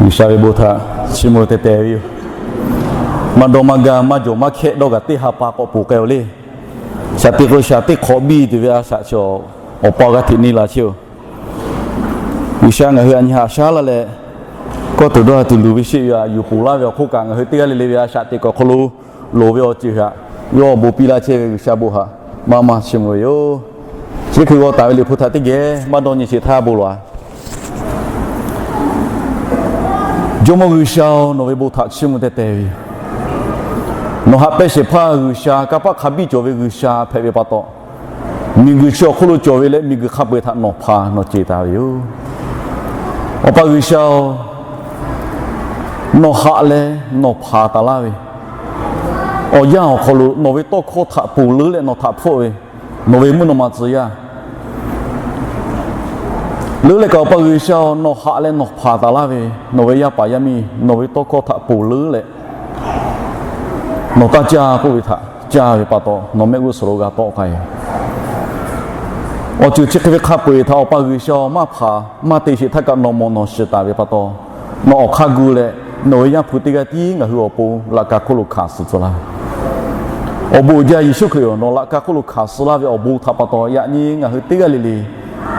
G'uiˬsha ve bon htaꞈ chiˇ mvuh teh teh ve yoˬ. Maˇ dawˇ maˇ gaˇ maˇ jawˬ maˇ hkehˆ dawˇ gaˬ teˇ ha pa k'awꞈ poˬ k'ai-o le. Shaꞈ teꞈ k'o shaˍ teˇ hk'awꞈ biˇ tuˬ ve a shaꞈ chi awˬ pa g'a hteꞈ neˇ la chehˇ-oˬ. G'uiˬsha ngaˬ hui a nyi haꞈ shaˉ laˇ leh, kawˇ tuˬ dawˇ ha tuˬ luˬ ve sheˆ ve aꞈ yuˬ poˬ laˇ ve awˬ hk'oˆ kaꞈ ngaˬ hui teˇ g'aˇ le le ve a shaꞈ teꞈ kuiˬ awˬ hk'aw lo loˍ ve awˬ ceuˬ htaꞈ yawˇ awˬ bon piˇ laˇ chehˇ ve G'uiˬsha bon htaꞈ maˇ maˇ chiˇ mvuh ve yoˬ. Chi hk'e g'aw taˍ ve Liꞈ hpu htaꞈ teˇ geh maˇ dawˇ nyi sheˍ htaˇ bon lawˬ-a. Jawˇmawˇ G'uiˬsha-oˬ, nawˬ ve bon htaꞈ chiˇ mvuh teh teh ve yoˬ. Nawˬ haꞈ pehnˇ shehˍ hpaˇ G'uiˬsha, kanˇ paˆ hk'a biˇ cawˬ ve G'uiˬsha hpehꞈ ve pa taw, miˬguiˬ chi awˬ hk'oˆ lo cawˬ ve leh miˬguiˬ hk'a peu-eˬ htaꞈ nawˬ hpanˍ nawˬ ceˬ taˍ ve yoˬ. Awˬ pa G'uiˬsha-oˬ, nawˬ haꞈ leh nawˬ hpanˍ taˍ laˇ ve awˬ yanˇ awˬ hk'aw lo nawˬ ve tawˇ hkawˇ htaꞈ ponˬ leuˉ leh nawˬ htaꞈ hpfuhˆ ve nawˬ ve mvuhˇ naw ma tcuh yaˇ leuˉ leh kaꞈ, Awˬ pa G'uiˬsha-oˬ, nawˬ haꞈ leh nawˬ hpanˍ taˍ laˇ ve nawˬ ve yaˇ paˍ yaˇ miˇ nawˬ ve tawˇ hkawˇ htaꞈ ponˬ leuˉ leh nawˬ taˇ caˇ k'oˆ ve htaꞈ caˇ ve pa taw, nawˬ mehˆ g'uˇ suhˍ lo g'a tawˆ k'ai ve awˬ ceuˬ chi hk'e ve hk'a peu-eˬ htaꞈ Awˬ pa G'uiˬsha-oˬ, maˇ hpanˍ maˇ te sheˍ htaˇ kaꞈ nawˬ mawˬ nawˬ shiˍ taˍ ve pa taw, nawˬ awˬ hk'aˇ gu leh nawˬ ve Yaˇ hpu teˇ g'aˇ tiˉ ngaˬ hui awˬ pon laꞈ ka hk'oˆ lo hkanˍ suh tcuh laˇ ve awˬ bon uiˍ jaˇ Yeˍsuˆ Hkriꞈ-oˬ, nawˬ laꞈ ka hk'oˆ lo hkanˍ suh laˇ ve awˬ bon htaꞈ pa taw, yaꞈ nyi ngaˬ hui teˇ g'aˇ le le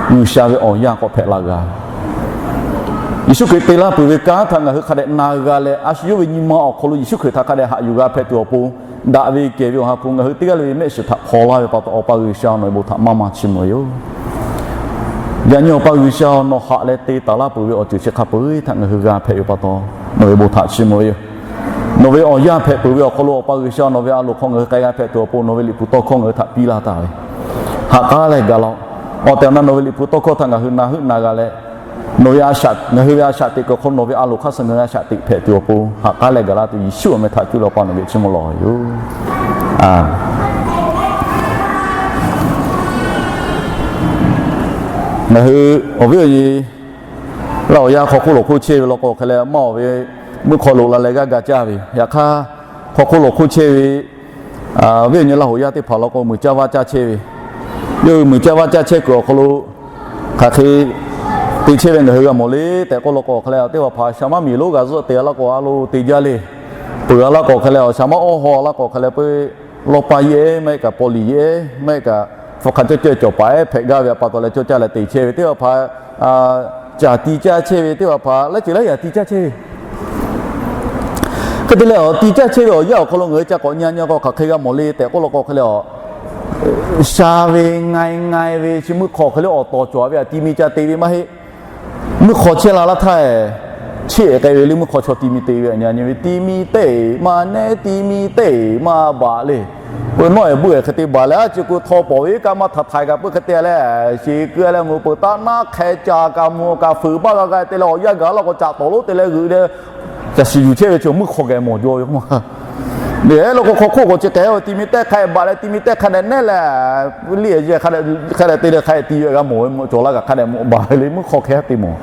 G'uiˬsha ve awˬ yanˇ k'awꞈ hpehꞈ la g'a. Yeˍsuˆ Hkriꞈ te laˇ peuˬ ve kanˉ htaꞈ ngaˬ hui hk'a dehꞈ na g'a leh, a shu yawˇ ve nyi ma awˬ hk'aw lo Yeˍsuˆ Hkriꞈ htaꞈ hk'a dehꞈ haꞈ yuˬ g'a hpehꞈ tuˬ awˬ pon, daꞈ ve kehˬ ve awˬ ha hpu ngaˬ hui teˇ g'aˇ le ve mehˆ shiˍ htaꞈ hpaw laˇ ve pa taw, Awˬ pa G'uiˬsha nawˬ ve bon htaꞈ maˇ maˇ chiˇ mvuh yoˬ. Yaꞈ nyi Awˬ pa G'uiˬsha nawˬ haꞈ leh te taˍ laˇ peuˬ ve awˬ ceuˬ chi hk'a peu-eˬ htaꞈ ngaˬ hui g'a hpehꞈ ve pa taw, nawˬ ve bon htaꞈ chiˇ mvuh ve yoˬ. Nawˬ ve awˬ yanˇ hpehꞈ peuˬ ve awˬ hk'aw lo Awˬ pa G'uiˬsha nawˬ ve a loˍ hk'aw ngaˬ hui k'ai g'a hpehꞈ tuˬ awˬ pon nawˬ ve Liꞈ hpu tawˇ hkawˇ ngaˬ hui htaꞈ piˇ laˇ taˍ ve, haꞈ k'aˉ leh gaˬ laˇ-oˬ. Awˬ tehˬ awˬ na nawˬ ve Liꞈ hpu tawˇ hkawˇ htaꞈ ngaˬ hui na heuˆ na g'a leh, nawˬ ve a shaꞈ, ngaˬ hui ve a shaꞈ teꞈ kuiˬ awˬ hk'aw lo nawˬ ve a loˍ hk'aˇ suh ngaˬ hui a shaꞈ teꞈ hpehꞈ tuˬ awˬ pon haꞈ k'aˉ leh gaˬ laˇ tuˬ Yeˍsuˆ awˬ meh htaꞈ cuˇ leh Awˬ pa nawˬ geh chiˇ mvuh lawˬ yoˬ. Ngaˬ hui awˬ viˉ awˬ nyi Laˇ huˍ yaˇ hk'aw hk'oˆ lawˬ hk'oˆ chehˇ ve law k'o hk'e leh, maˇ awˬ ve meuˇ hk'aw loꞈ la leh g'aˇ ga caˇ ve. Yaꞈ hk'aˇ, hk'aw hk'oˆ lawˬ hk'oˆ chehˇ ve viˉ awˬ nyi Laˇ huˍ yaˇ teˇ hpaˍ law k'o, muiˬ caˇ vaˇ caˇ chehˇ ve, yawˇ hui muiˬ caˇ vaˇ caˇ chehˇ kuiˬ awˬ hk'aw lo hk'aˬ hk'e te chehˇ ve ngaˬ hui g'a mawˬ le tehꞈ k'oˆ law k'o hk'e leh, teˇ hpaˍ hpaˍ shaˍ maˇ miˬ lonˉ g'a zuhˆ te laˇ k'o, a lo te jaˇ le. Peuˬ a laˇ k'o hk'e leh, awˬ shaˍ maˇ awˇ haw laˇ k'o hk'e leh, peuˬ lawˇ paˇ yehˬ maˇ heˆ kaꞈ, paw liꞈ yehˬ maˇ heˆ kaꞈ, hpu hk'a cawˇ cawˇ cawˬ paˍ ehˉ hpehꞈ gaˇ ve a pa taw leh cawˇ caˇ leh te chehˇ ve teˇ hpaˍ hpaˍ, caˬ ti caˇ chehˇ ve teˇ hpaˍ hpaˍ laiˉ ceuˬ laiˉ yaꞈ ti caˇ chehˇ ve. Hk'e te leh, awˬ ti caˇ chehˇ ve awˬ yanˇ awˬ hk'aw lo ngaˬ hui ca k'awꞈ nyi nyi k'o, hk'aˬ hk'e g'a mawˬ le tehꞈ k'oˆ law k'o hk'e leh, a sha ve ngai ngai ve chi meuˇ hk'aw hk'e leh awˬ tawˍ cawˬ ve a ti mi ca te ve maˇ heˆ. Meuˇ hk'aw chehˇ la laˇ htaˇ, cheˇ k'ai ve le meuˇ hk'aw chaw ti mi te ve a nyi nyi ve ti mi teˇ maˇ nehˉ ti mi teˇ maˇ baˬ le. Peu nawˉ e buˆ e hk'e te baˬ leh, a ciˉ k'o htaw pawˍ ve kaꞈ maˇ htaꞈ htaiˍ kaꞈ peu hk'e te leh, sheˍ keu leh mvuhˇ peuˬ taˇ naˉ hk'e ca kaꞈ mvuhˇ kaꞈ fuiˍ baˇ g'a g'a te leh, awˬ yanˇ gaˬ laˇ k'o caꞈ tawˍ lonˉ te leh g'euꞈ leh, caˬ shiˍ yuˬ chehˇ ve chi meuˇ hk'aw geh mawˬ jaw ve k'o ma. Eˬ, law k'o hk'aw hk'oˆ k'o chi k'ehˬ ti mi teˇ hk'a baˬ leh ti mi teˇ hk'a dehꞈ nehˉ leh, liˇ e hk'a dehꞈ te leh hk'a dehꞈ ti ve g'a mawˬ ve mawˬ cawˬ laˇ kaꞈ hk'a dehꞈ mawˬ baˬ ve le meuˇ hk'aw hk'e te mawˬ.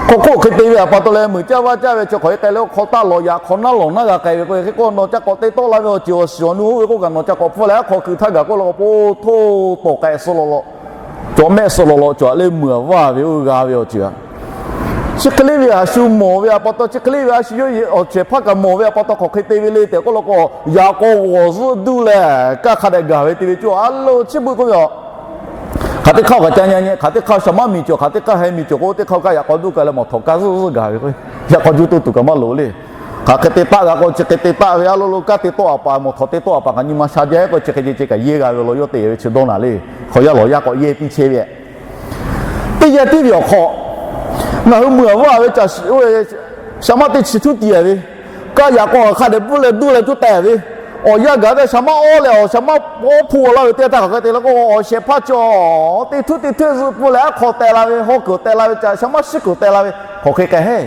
Hk'aw hk'oˆ hk'e te ve a pa taw leh, muiˬ caˇ vaˇ caˇ ve chi hk'aˬ hk'e k'ai leh, hk'aw taˇ lawˬ yaꞈ hk'aw naˉ lawˬ naˉ g'a k'ai ve k'o, hk'e k'o nawˬ ca k'awꞈ te tawˆ la ve awˬ ceuˬ awˬ shiˍ awˬ nu oˇ ve k'oˆ kaꞈ nawˬ ca k'awꞈ hpfuhˇ leh, a hk'aw kuiˬ htaˇ gaˬ k'oˆ law k'o, po htoˇ tawˍ k'ai suh law law, cawˬ mehˆ suh law law cawˬ a leh muiˬ a vaˇ ve oˇ g'a ve awˬ ceuˬ a. Chi hk'e le ve a shu mawˬ ve a pa taw, chi hk'e le ve a shu yawˇ awˬ cehˬ hpaˇ kaꞈ mawˬ ve a pa taw, hk'aˬ hk'e te ve le tehꞈ k'oˆ law k'o, yaꞈ k'aw g'awˬ zuhˆ duˇ leh kaˇ hk'a dehꞈ gaˬ ve te ve cawˬ a lo chi beuꞈ k'oˆ ve a. Hk'aˬ teˇ hk'aˇ kaꞈ ca nyi nyi, hk'aˬ teˇ hk'aˇ shaˍ maˇ miˬ cawˬ, hk'aˬ teˇ hk'aˇ heh miˬ cawˬ k'o, teˇ hk'aˇ kaˇ yaꞈ k'aw duˇ kaꞈ leh mawˬ htawnˍ kaˇ zuhˆ zuhˆ gaˬ ve k'o, yaꞈ k'aw juˇ toˇ tuˬ kaꞈ maˇ loˍ le. Hk'aˬ hk'e te taˆ g'a k'o, chi hk'e te taˆ ve a lo lo kaˇ te tawˆ a paˍ, mawˬ htawnˍ te tawˆ a paˍ kaꞈ nyi ma sha jaˇ k'o, chi hk'e ce ce kaꞈ yehˇ g'a ve law yawˇ te ve chi dawˇ naˍ le. Hk'aw yaˇ lawˬ yaˇ k'awꞈ yehˇ piˇ chehˇ ve teˇ yanˇ tiˉ ve awˬ hk'aw, ngaˬ hui muiˬ a vaˇ ve caˬ shiˍ oˇ ve shaˍ maˇ teˇ chi htuˉ ti a ve, kaˇ yaꞈ k'aw hk'a dehꞈ bvuhˇ leh duˇ leh cuˇ teh ve, awˬ yanˇ gaˬ tehꞈ shaˍ maˇ awˇ leh awˬ shaˍ maˇ awˇ hpu a laˇ ve teˇ yanˇ htaˇ hk'aˬ hk'e te la k'o, awˬ shehˍ hpaˇ cawˬ teˇ htuˉ teˇ htuˉ zuhˆ pfuhˇ leh aˉ hk'aw teh la ve, haw kuiˬ teh la ve caˬ shaˍ maˇ shiˉ kuiˬ teh la ve, hk'aˬ hk'e k'ai heˆ.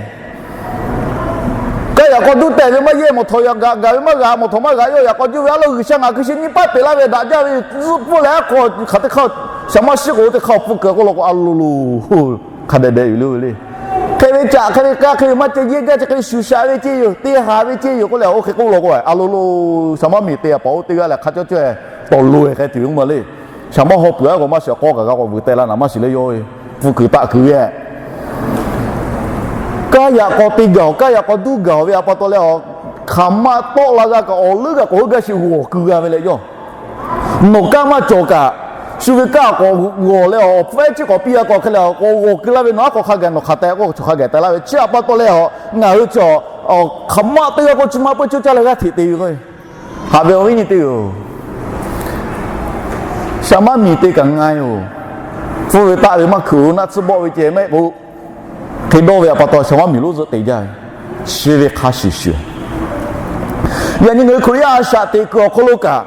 Kaˇ yaꞈ k'aw duˇ teh ve maˇ yehˇ, mawˬ htawnˍ yaꞈ gaꞈ gaˬ ve maˇ g'a, mawˬ htawnˍ maˇ g'a, yawˇ yaꞈ k'aw juˇ ve a lo G'uiˬsha ngaˬ hkui shi nyiˇ paˆ peꞈ laˇ ve daꞈ jaˇ ve zuhˆ pfuhˇ leh aˉ hk'aw hk'aˬ teˇ hk'aˇ shaˍ maˇ shiˉ k'o teˇ hk'aˇ awˬ pfuhˇ kuiˬ k'oˆ law k'o, a lo lo hk'a dehꞈ dehꞈ yuˬ le le. Hk'e ve caꞈ hk'e ve kaˇ hk'e ve maˇ ceh yehˇ gaˇ, chi hk'e shuˍ shaꞈ ve ceh yoˬ, te haˍ ve ceh yoˬ k'oˆ leh, oˇ hk'e k'oˆ law k'o, a lo lo shaˍ maˇ miˬ te a paˍ oˇ teˇ g'aˇ leh hk'a cawˇ cawˇ e tawˍ lo e hk'e tuˬ yoˬ ma le. Shaˍ maˇ haw peuˬ a k'o maˇ shiˍ k'aw kaꞈ g'a k'awꞈ vuiˬ teh la naˍ maˇ shiˍ leh yawˇ e pfuhˇ kuiˬ taˆ kuiˬ ve Kaˇ yaꞈ k'aw te gaˬ-oˬ, kaˇ yaꞈ k'aw duˇ gaˬ-oˬ ve a pa taw leh, hk'aˬ ma tawˆ la g'a kaꞈ awˬ leuˉ g'a k'awꞈ heuˆ gaˇ sheˍ g'awˬ keu g'a ve leh yawˇ. Nawˬ kaˇ maˇ cawˬ kaꞈ, shu ve kaˇ k'awꞈ g'awˬ leh awˬ hpfuhˇ ehˉ chi k'awꞈ piˇ g'a k'awꞈ hk'e leh k'awꞈ g'awˬ keu laˇ ve nawˬ aˉ k'awꞈ hk'a gaˬ, nawˬ hk'aˬ te k'o chaw hk'a gaˬ te laˇ ve chi a pa taw leh, ngaˬ hui chi hk'aˬ ma teˇ g'aˇ k'o chi ma peuˇ coˇ caˇ leh g'aˇ hteꞈ te ve k'o, haꞈ ve awˬ viˉ nyi teˇ-oˬ, shaˍ maˇ miˬ te kaꞈ nga yoˬ. Hpfuhˇ ve taˆ ve maˇ hkeuꞈ-oˬ, naˆ tsuhˇ bawˆ ve ceh mehˆ k'o, hk'e dawˇ ve a pa taw shaˍ maˇ miˬ lonˉ zuhˆ te jaˇ ve, chi ve hk'a shuˍ shuˍ. Yaꞈ nyi ngaˬ hui Hkriꞈ yaˇ a shaꞈ teꞈ kuiˬ awˬ hk'aw lo kaꞈ,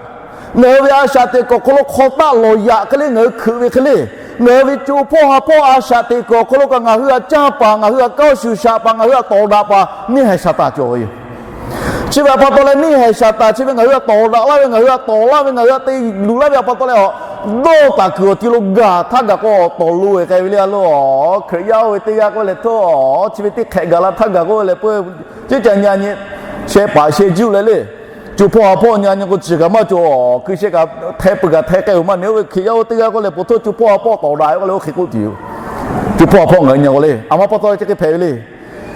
ngaˬ hui ve a shaꞈ teꞈ kuiˬ awˬ hk'aw lo hk'aw taˆ lawˬ yaꞈ hk'e le ngaˬ hui hkeuꞈ ve hk'e le, ngaˬ hui ve co hpawˇ ha hpawˇ a shaꞈ teꞈ kuiˬ awˬ hk'aw lo kaꞈ ngaˬ hui htaꞈ caˇ paˍ, ngaˬ hui htaꞈ kanˇ shuˍ shaꞈ paˍ, ngaˬ hui htaꞈ tawˍ daꞈ paˍ neˇ haiˬ Saˍtanˍ cawˬ ve yoˬ. Chi ve a pa taw leh neˇ haiˬ Saˍtanˍ chi ve ngaˬ hui htaꞈ tawˍ daꞈ laˇ ve, ngaˬ hui htaꞈ tawˍ laˇ ve, ngaˬ hui htaꞈ te luˬ laˇ ve a pa taw leh, dawˇ taˍ kuiˬ awˬ ti lo gaˬ htaˇ gaˬ k'o tawˍ lo ve k'ai ve le a lo. Hkriꞈ yaˇ oˇ ve teˇ g'aˇ k'oˆ leh htaˇ, chi ve teˇ hk'ehꞈ gaˬ la htaˇ gaˬ k'oˆ leh peuˬ, ceˇ ca nyi a nyi, sheh paˍ sheh juˆ leh le, co hpawˇ ha hpawˇ nyi a nyi k'o ciˬ kaꞈ maˇ cawˬ, hkui sheh kaꞈ hteh peuˬ kaꞈ hteh k'ai-oˬ maˇ ne. Oˇ ve Hkriꞈ yaˇ oˇ teˇ g'aˇ k'oˆ leh peuˬ htaˇ co hpawˇ ha hpawˇ tawˍ daꞈ ve k'oˆ leh oˇ hk'e k'oˆ tuˬ yoˬ. Co hpawˇ ha hpawˇ ngaˬ hui nyi k'o le, a ma pa taw chi hk'e hpehꞈ ve le.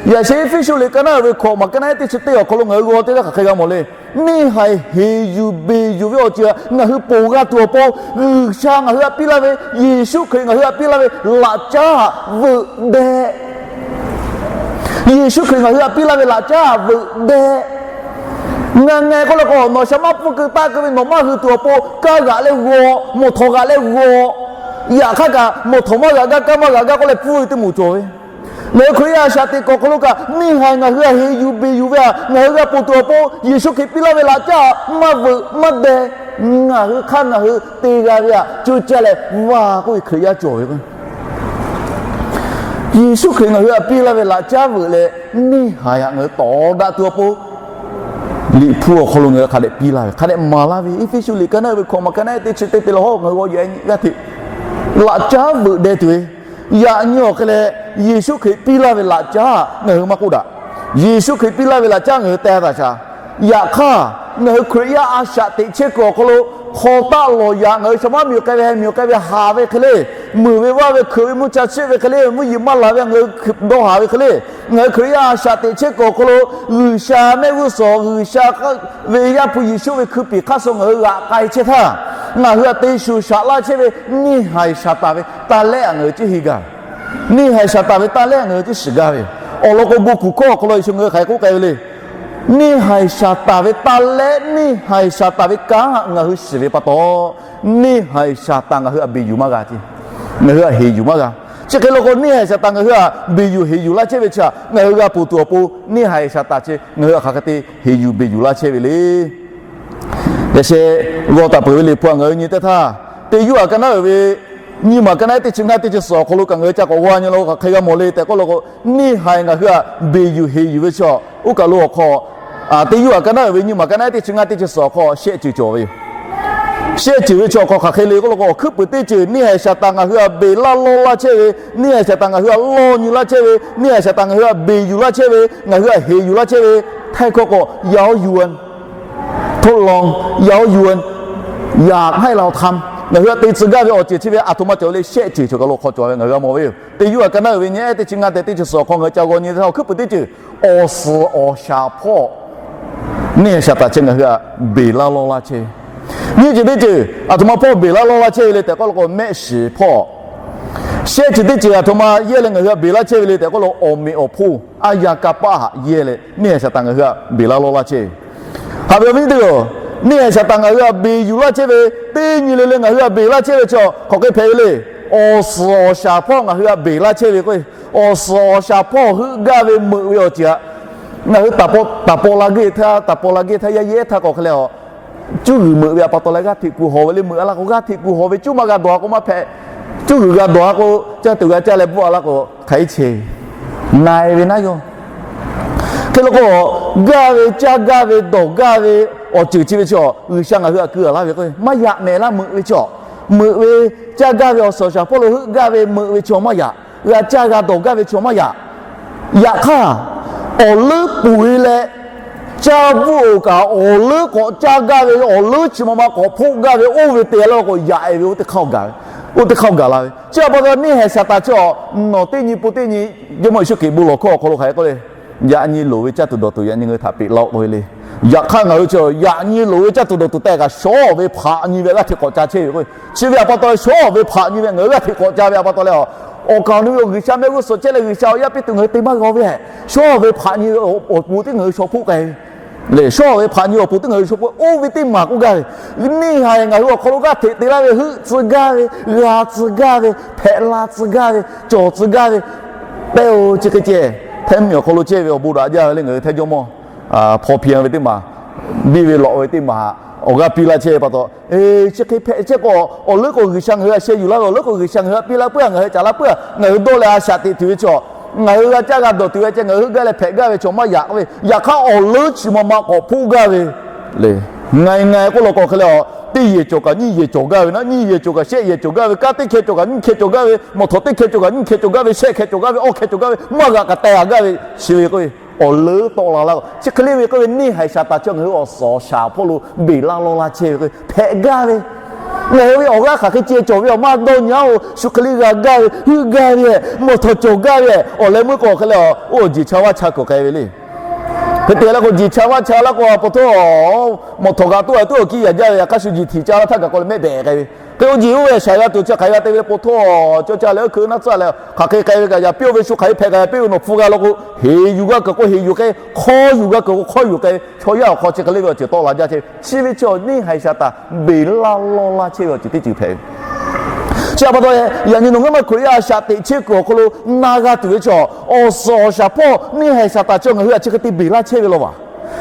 Yaꞈ sheh Eˇfeˇsuꞈ liꞈ ka naˉ uiˍ ve hkawꞈ maˬ ka naˉ ehˉ teˇ chi teˇ awˬ hk'aw lo ngaˬ hui g'aw teˇ g'aˇ hk'aˬ hk'e g'a mawˬ le. Neˇ haiˬ heˍ yuˬ beˬ yuˬ ve awˬ ceuˬ htaꞈ ngaˬ hui ponˬ g'a tuˬ awˬ pon, G'uiˬsha ngaˬ hui htaꞈ piˇ laˇ ve, Yeˍsuˆ Hkriꞈ ngaˬ hui htaꞈ piˇ laˇ ve laꞈ caˉ htaꞈ veuꞈ deh. Yeˍsuˆ Hkriꞈ ngaˬ hui htaꞈ piˇ laˇ ve laꞈ caˉ htaꞈ veuꞈ deh. Ngaˬ ngaˬ k'oˆ leh k'o, nawˬ shaˍ maˇ pfuhˇ keu taˆ keu ve nawˬ maˇ hui tuˬ awˬ pon, kaˇ g'aꞈ leh g'aw, mawˬ htawˍ g'aꞈ leh g'aw, yaꞈ hk'aˇ kaꞈ mawˬ htawˍ maˇ g'aꞈ gaˇ, kaˇ maˇ g'aꞈ gaˇ k'oˆ leh pfuhˇ ve teˇ moˍ cawˬ ve. Ngaˬ hui Hkriꞈ yaˇ a shaꞈ teꞈ kuiˬ awˬ hk'aw lo kaꞈ, neˇ haiˬ ngaˬ hui htaꞈ heˍ yuˬ beˬ yuˬ ve htaꞈ ngaˬ hui g'a ponˬ tuˬ awˬ pon, Yeˍsuˆ Hkriꞈ piˇ laˇ ve laꞈ caˉ htaꞈ maˇ veuꞈ maˇ deh. Ngaˬ hui hk'aˇ ngaˬ hui te g'a ve htaꞈ co caˇ leh vaˇ k'oˆ ve Hkriꞈ yaˇ cawˬ ve k'o, Yeˍsuˆ Hkriꞈ ngaˬ hui htaꞈ piˇ laˇ ve laꞈ caˉ veuꞈ leh, neˇ haiˬ htaꞈ ngaˬ hui tawˍ daꞈ tuˬ awˬ pon, Liꞈ hpu awˬ hk'aw lo ngaˬ hui hk'a dehꞈ piˇ laˇ ve, hk'a dehꞈ maˍ laˇ ve, Eˇfeˇsuꞈ liꞈ ka naˉ uiˍ ve hkawꞈ maˬ ka naˉ ehˉ teˇ chi teˇ te leh hawˉ ngaˬ hui g'aw yaꞈ nyi g'aˇ hteꞈ laꞈ caˉ veuꞈ deh tuˬ ve. Yaꞈ nyi awˬ hk'e leh, Yeˍsuˆ Hkriꞈ piˇ laˇ ve laꞈ caˉ ngaˬ hui maˇ k'oˆ daꞈ. Yeˍsuˆ Hkriꞈ piˇ laˇ ve laꞈ caˉ ngaˬ hui teh taˍ shaˍ. Yaꞈ hk'aˇ, ngaˬ hui Hkriꞈ yaˇ a shaꞈ teꞈ chehˇ kuiˬ awˬ hk'aw lo hk'aw taˆ lawˬ yaꞈ, ngaˬ hui shaˍ maˇ miˬ k'ai ve, heh miˬ k'ai ve haˍ ve hk'e le, muiˬ ve vaˇ ve, hkeuꞈ ve, mvuhˇ cha chiˆ ve hk'e le, mvuhˇ yeˬ maˇ laˬ ve ngaˬ hui hkui dawˇ haˍ ve hk'e le, ngaˬ hui Hkriꞈ yaˇ a shaꞈ teꞈ chehˇ kuiˬ awˬ hk'aw lo G'uiˬsha mehˆ g'uˇ suhˍ, G'uiˬsha ve Yaˇ hpu Yeˍsuˆ ve hkui piˍ hk'aˇ suh ngaˬ hui g'aꞈ k'ai chehˇ htaˇ, ngaˬ hui htaꞈ te shuˍ shaꞈ laˇ chehˇ ve neˇ haiˬ Saˍtanˍ ve taˇ lehˉ htaꞈ ngaˬ hui ciˉ henˇ gaˇ ve. Neˇ haiˬ Saˍtanˍ ve taˇ lehˉ ngaˬ hui ciˉ shiˍ gaˇ ve. Awˬ lawn k'o, bon kuˬ hkawˇ awˬ hk'aw lo Yeˍsuˆ ngaˬ hui hk'aˬ hk'e k'oˆ k'ai ve le. Neˇ haiˬ Saˍtanˍ ve taˇ lehˉ, neˇ haiˬ Saˍtanˍ ve kanˉ htaꞈ ngaˬ hui shiˍ ve pa taw, neˇ haiˬ Saˍtanˍ ngaˬ hui htaꞈ beˬ yuˬ maˇ g'a ce. Ngaˬ hui htaꞈ heˍ yuˬ maˇ g'a. Chi hk'e law k'o, neˇ haiˬ Saˍtanˍ ngaˬ hui htaꞈ beˬ yuˬ heˍ yuˬ laˇ chehˇ ve chi htaꞈ ngaˬ hui g'a ponˬ tuˬ awˬ pon, neˇ haiˬ Saˍtanˍ chi ngaˬ hui htaꞈ hk'aˬ hk'e te heˍ yuˬ beˬ yuˬ laˇ chehˇ ve le. Yaꞈ sheh g'aw taˍ peuˬ ve Liꞈ hpu htaꞈ ngaˬ hui nyi teˇ htaˇ, Teˇ Yuˇ Aˍ ka naˉ uiˍ ve nyiˇ maˬ ka naˉ ehˉ teˇ chi ngaˇ teˇ chi suhˍ awˬ hk'aw lo kaꞈ ngaˬ hui ca k'awꞈ g'aw nyi la k'o, hk'aˬ hk'e g'a mawˬ le tehꞈ k'oˆ law k'o, neˇ haiˬ ngaˬ hui htaꞈ beˬ yuˬ heˍ yuˬ ve chi, oˇ kaˬ lo awˬ hk'aw, Teˇ Yuˇ Aˍ ka naˉ uiˍ ve nyiˇ maˬ ka naˉ ehˉ teˇ chi ngaˇ teˇ chi suhˍ awˬ hk'aw shehˆ ceuˬ cawˬ ve yoˬ. Shehˆ ceuˬ ve chi awˬ hk'aw hk'aˬ hk'e le k'oˆ law k'o, awˬ hkuiˉ puiˍ teˇ ceuˬ neˇ haiˬ Saˍtanˍ ngaˬ hui htaꞈ beˬ laˇ lawˇ laˇ chehˇ ve, neˇ haiˬ Saˍtanˍ ngaˬ hui htaꞈ lawˇ nyi laˇ chehˇ ve, neˇ haiˬ Saˍtanˍ ngaˬ hui htaꞈ beˬ yuˬ laˇ chehˇ ve, ngaˬ hui htaꞈ heˍ yuˬ laˇ chehˇ ve, htaiˇ hkawˇ k'o เย้ายวน, ทดลอง, เย้ายวน, อยากให้เราทำ, ngaˬ hui htaꞈ te tcuh gaˇ ve awˬ ceuˬ chi ve aˬ htoꞈ ma cawˬ ve le, shehˆ ceuˬ cawˬ kaˬ lo hk'aw cawˬ ve ngaˬ hui g'a mawˬ ve yoˬ. Teˇ Yuˇ Aˍ ka naˉ uiˍ ve nyi ehˉ teˇ chi ngaˇ tehꞈ teˇ chi suhˍ awˬ hk'aw ngaˬ hui ca g'aw nyi teˇ htaˇ, awˬ hkuiˉ puiˍ teˇ ceuˬ awˬ suhˍ awˬ shaˍ hpawˇ neˇ haiˬ Saˍtanˍ chi ngaˬ hui htaꞈ beˬ laˇ lawˇ laˇ chehˇ ve. Nyiˇ ceuˬ teˇ ceuˬ aˬ htoꞈ ma hpawˇ beˬ laˇ lawˇ laˇ chehˇ ve le tehꞈ k'oˆ law k'o, mehˆ shiˍ hpawˇ. Shehˆ ceuˬ teˇ ceuˬ aˬ htoꞈ ma yehˇ leh ngaˬ hui htaꞈ beˬ laˇ chehˇ ve le tehꞈ k'oˆ law k'o, awˬ meꞈ awˬ hponˇ aˉ yaˇ kanˇ paˆ htaꞈ yehˇ leh neˇ haiˬ Saˍtanˍ ngaˬ hui htaꞈ beˬ laˇ lawˇ laˇ chehˇ ve. Haꞈ ve awˬ viˉ teˇ hpaˍ-oˬ, neˇ haiˬ Saˍtanˍ ngaˬ hui htaꞈ beˬ yuˬ laˇ chehˇ ve, teˇ nyi le le ngaˬ hui htaꞈ beˬ laˇ chehˇ ve chi hk'aˬ hk'e hpehꞈ ve le. Awˬ suhˍ awˬ shaˍ hpawˇ ngaˬ hui htaꞈ beˬ laˇ chehˇ ve k'o, awˬ suhˍ awˬ shaˍ hpawˇ heuˆ gaˇ ve meuꞈ ve awˬ ceuˬ htaꞈ ngaˬ hui taˍ paw la geh htaˇ, taˍ paw la geh htaˇ, yaˇ yehˇ htaˇ k'awꞈ hk'e leh a, cuˇ g'uiˬ meuꞈ ve a pa taw leh g'aˇ hteꞈ kuˬ hawˬ ve le. Meuꞈ a laˇ k'o, g'aˇ hteꞈ kuˬ hawˬ ve cuˇ maˇ g'a dawˬ a k'o maˇ hpehꞈ. Cuˇ g'uiˬ g'a dawˬ a k'o, caˇ tuˬ g'a caˇ leh bvuhˆ a laˇ k'o, hk'aˬ hk'e chehˇ na e ve naˉ yoˬ. Hk'e leh k'o, gaˇ ve, caˇ gaˇ ve, dawˬ gaˇ ve awˬ ceuˬ chi ve chi, G'uiˬsha ngaˬ hui htaꞈ keu a laˇ ve k'o, maˇ yaꞈ mehˍ laˇ meuꞈ ve chi. Meuꞈ ve, caˇ gaˇ ve, awˬ suhˍ awˬ shaˍ hpawˇ lo heuˆ gaˇ ve meuꞈ ve chi maˇ yaꞈ. G'a caˇ g'a dawˬ gaˇ ve chi maˇ yaꞈ. Yaꞈ hk'aˇ, awˬ leuˉ puiˍ leh caˇ bvuhˆ-oˬ kaꞈ, awˬ leuˉ k'awꞈ caˇ gaˇ ve, awˬ leuˉ chi ma ma k'awꞈ hpoˆ gaˇ ve oˇ ve te a laˇ k'o, yaꞈ e ve oˇ teˇ hk'aˇ gaˬ ve. Oˇ teˇ hk'aˇ gaˬ la ve. Chi pa taw neˇ haiˬ Saˍtanˍ chi a, nawˬ teˇ nyi pun teˇ nyi, Jawˇmawˇ Yeˍsuˆ Hkriꞈ bon lawˬ hkawˇ awˬ hk'aw lo hk'aˬ hk'e k'oˆ le, yaꞈ nyi loˍ ve caˇ tuˬ dawˬ tuˬ yaꞈ nyi ngaˬ hui htaꞈ peꞈ laˇ-oˆ k'oˆ ve le. Yaꞈ hk'aˇ ngaˬ hui chi yaꞈ nyi loˍ ve caˇ tuˬ dawˬ tuˬ tehꞈ kaꞈ shawˉ ve hpaꞈ nyi ve g'aˇ hteꞈ k'awꞈ ca chehˇ ve k'o, chi ve a pa taw shawˉ ve hpaꞈ nyi ve ngaˬ hui g'aˇ hteꞈ k'awꞈ ca ve a pa taw leh, awˬ kaˍ awˬ nu ve awˬ G'uiˬsha mehˆ g'uˇ suhˍ chehˇ leh G'uiˬsha awˬ yaˇ piˇ tuˬ ngaˬ hui te maˇ g'a ve, shawˉ ve hpaꞈ nyi ve awˬ pon teˇ ngaˬ hui shaw hpoˆ k'ai ve le. Shawˉ ve hpaꞈ nyi awˬ pon teˇ ngaˬ hui shaw hpoˆ, oˇ ve teˇ maˬ k'oˆ gaˇ ve, neˇ haiˬ ngaˬ hui awˬ hk'aw lo g'aˇ hteꞈ te laˇ ve heuˆ tcuh gaˇ ve, g'a tcuh gaˇ ve, hpehꞈ la tcuh gaˇ ve, cawˬ tcuh gaˇ ve, pehˇ-oˬ chi hk'e ceh, hteˇ miˬ awˬ hk'aw lo chehˇ ve awˬ bon daꞈ jaˇ ve le ngaˬ hui hteˇ jawˇmawˇ hpaw hpi ve teˇ maˬ, biˇ ve lawꞈ ve teˇ maˬ, awˬ g'aˇ piˇ laˇ chehˇ ve pa taw, chi hk'e hpehꞈ chehˇ k'o, awˬ leuˉ k'o G'uiˬsha ngaˬ hui a sheh yuˬ laˇ ve, awˬ leuˉ k'o G'uiˬsha ngaˬ hui a piˇ laˇ puiˉ a, ngaˬ hui a caˍ laˇ puiˉ a, ngaˬ hui dawˇ leh a shaꞈ teꞈ tuˬ ve chaw, ngaˬ hui g'a caˇ g'a dawˬ tuˬ ve ceh ngaˬ hui heuˆ gaˇ leh hpehꞈ gaˇ ve chaw maˇ yaꞈ k'oˆ ve, yaꞈ hk'aˇ awˬ leuˉ chi ma ma k'awꞈ hpoˆ gaˇ ve le. Ngaˬ ngaˬ k'oˆ law k'o hk'e leh a, teˇ yehˬ cawˬ kaꞈ nyiˇ yehˬ cawˬ gaˇ ve naˉ, nyiˇ yehˬ cawˬ kaꞈ shehˆ yehˬ cawˬ gaˇ ve, kanˉ teˇ hkeh cawˬ kaꞈ nyiˇ hkeh cawˬ gaˇ ve, mawˬ htawꞈ teˇ hkeh cawˬ kaꞈ nyiˇ hkeh cawˬ gaˇ ve, shehˆ hkeh cawˬ gaˇ ve, awˇ hkeh cawˬ gaˇ ve, maˇ g'a kaꞈ teh g'a gaˇ ve, chi ve k'oˆ ve, awˬ leuˉ tawˆ la laˇ. Chi hk'e le ve k'oˆ ve neˇ haiˬ Saˍtanˍ chi ngaˬ hui awˬ suhˍ awˬ shaˍ hpawˇ lo beˬ laˇ lawˇ laˇ chehˇ ve k'o hpehꞈ gaˇ ve, ngaˬ hui ve awˬ g'aˇ hk'aˬ hk'e ceh cawˬ ve awˬ maˇ dawˇ nyi-oˬ, shu hk'e le g'a gaˇ ve, heuˆ gaˇ ve, mawˬ htawꞈ cawˬ gaˇ ve, awˬ leh meuˇ k'o hk'e leh a, oˇ jeˬ cha vaˇ cha kuˬ k'ai ve le. Hk'e te laˇ k'o jeˬ cha vaˇ cha laˇ k'o a pa taw, mawˬ htawꞈ g'a toˆ a toˆ awˬ kiˇ yaꞈ jaˇ ve, yaꞈ hk'aˇ shu jeˬ htiꞈ ca laˇ htaˇ gaˬ k'o leh mehˆ behˍ k'ai ve. Hk'e oˇ jeˬ oˇ ve a shaˍ g'a tuˬ chi hk'aˬ hk'e g'a te ve le, pa taw, cawˇ ca leh oˇ hkeu naˇ tcuhˇ leh hk'aˬ hk'e k'ai ve kaꞈ yaꞈ piˇ-oˬ ve, shu hk'aˬ hk'e hpehꞈ kaꞈ yaꞈ piˇ ve, nawˬ hpu g'a law k'o heˍ yuˬ g'a kuiˬ k'o heˍ yuˬ k'ai, hk'awˇ yuˬ g'a kuiˬ k'o hk'awˇ yuˬ k'ai ve, chaw yaˇ awˬ hk'aw chi hk'e le ve awˬ ceuˬ tawˆ la jaˇ chehˇ ve. Chi ve chi neˇ haiˬ Saˍtanˍ beˬ laˇ lawˇ laˇ chehˇ ve awˬ ceuˬ teˇ ceuˬ hpehꞈ ve. Chi a pa taw, yaꞈ nyi nawˬ ngaˇ maˇ Hkriꞈ yaˇ a shaꞈ teꞈ chehˇ kuiˬ awˬ hk'aw lo na g'a tuˬ ve chaw, awˬ suhˍ awˬ shaˍ hpawˇ neˇ haiˬ Saˍtanˍ chi ngaˬ hui a chi hk'e te beˬ laˇ chehˇ ve law vaˬ.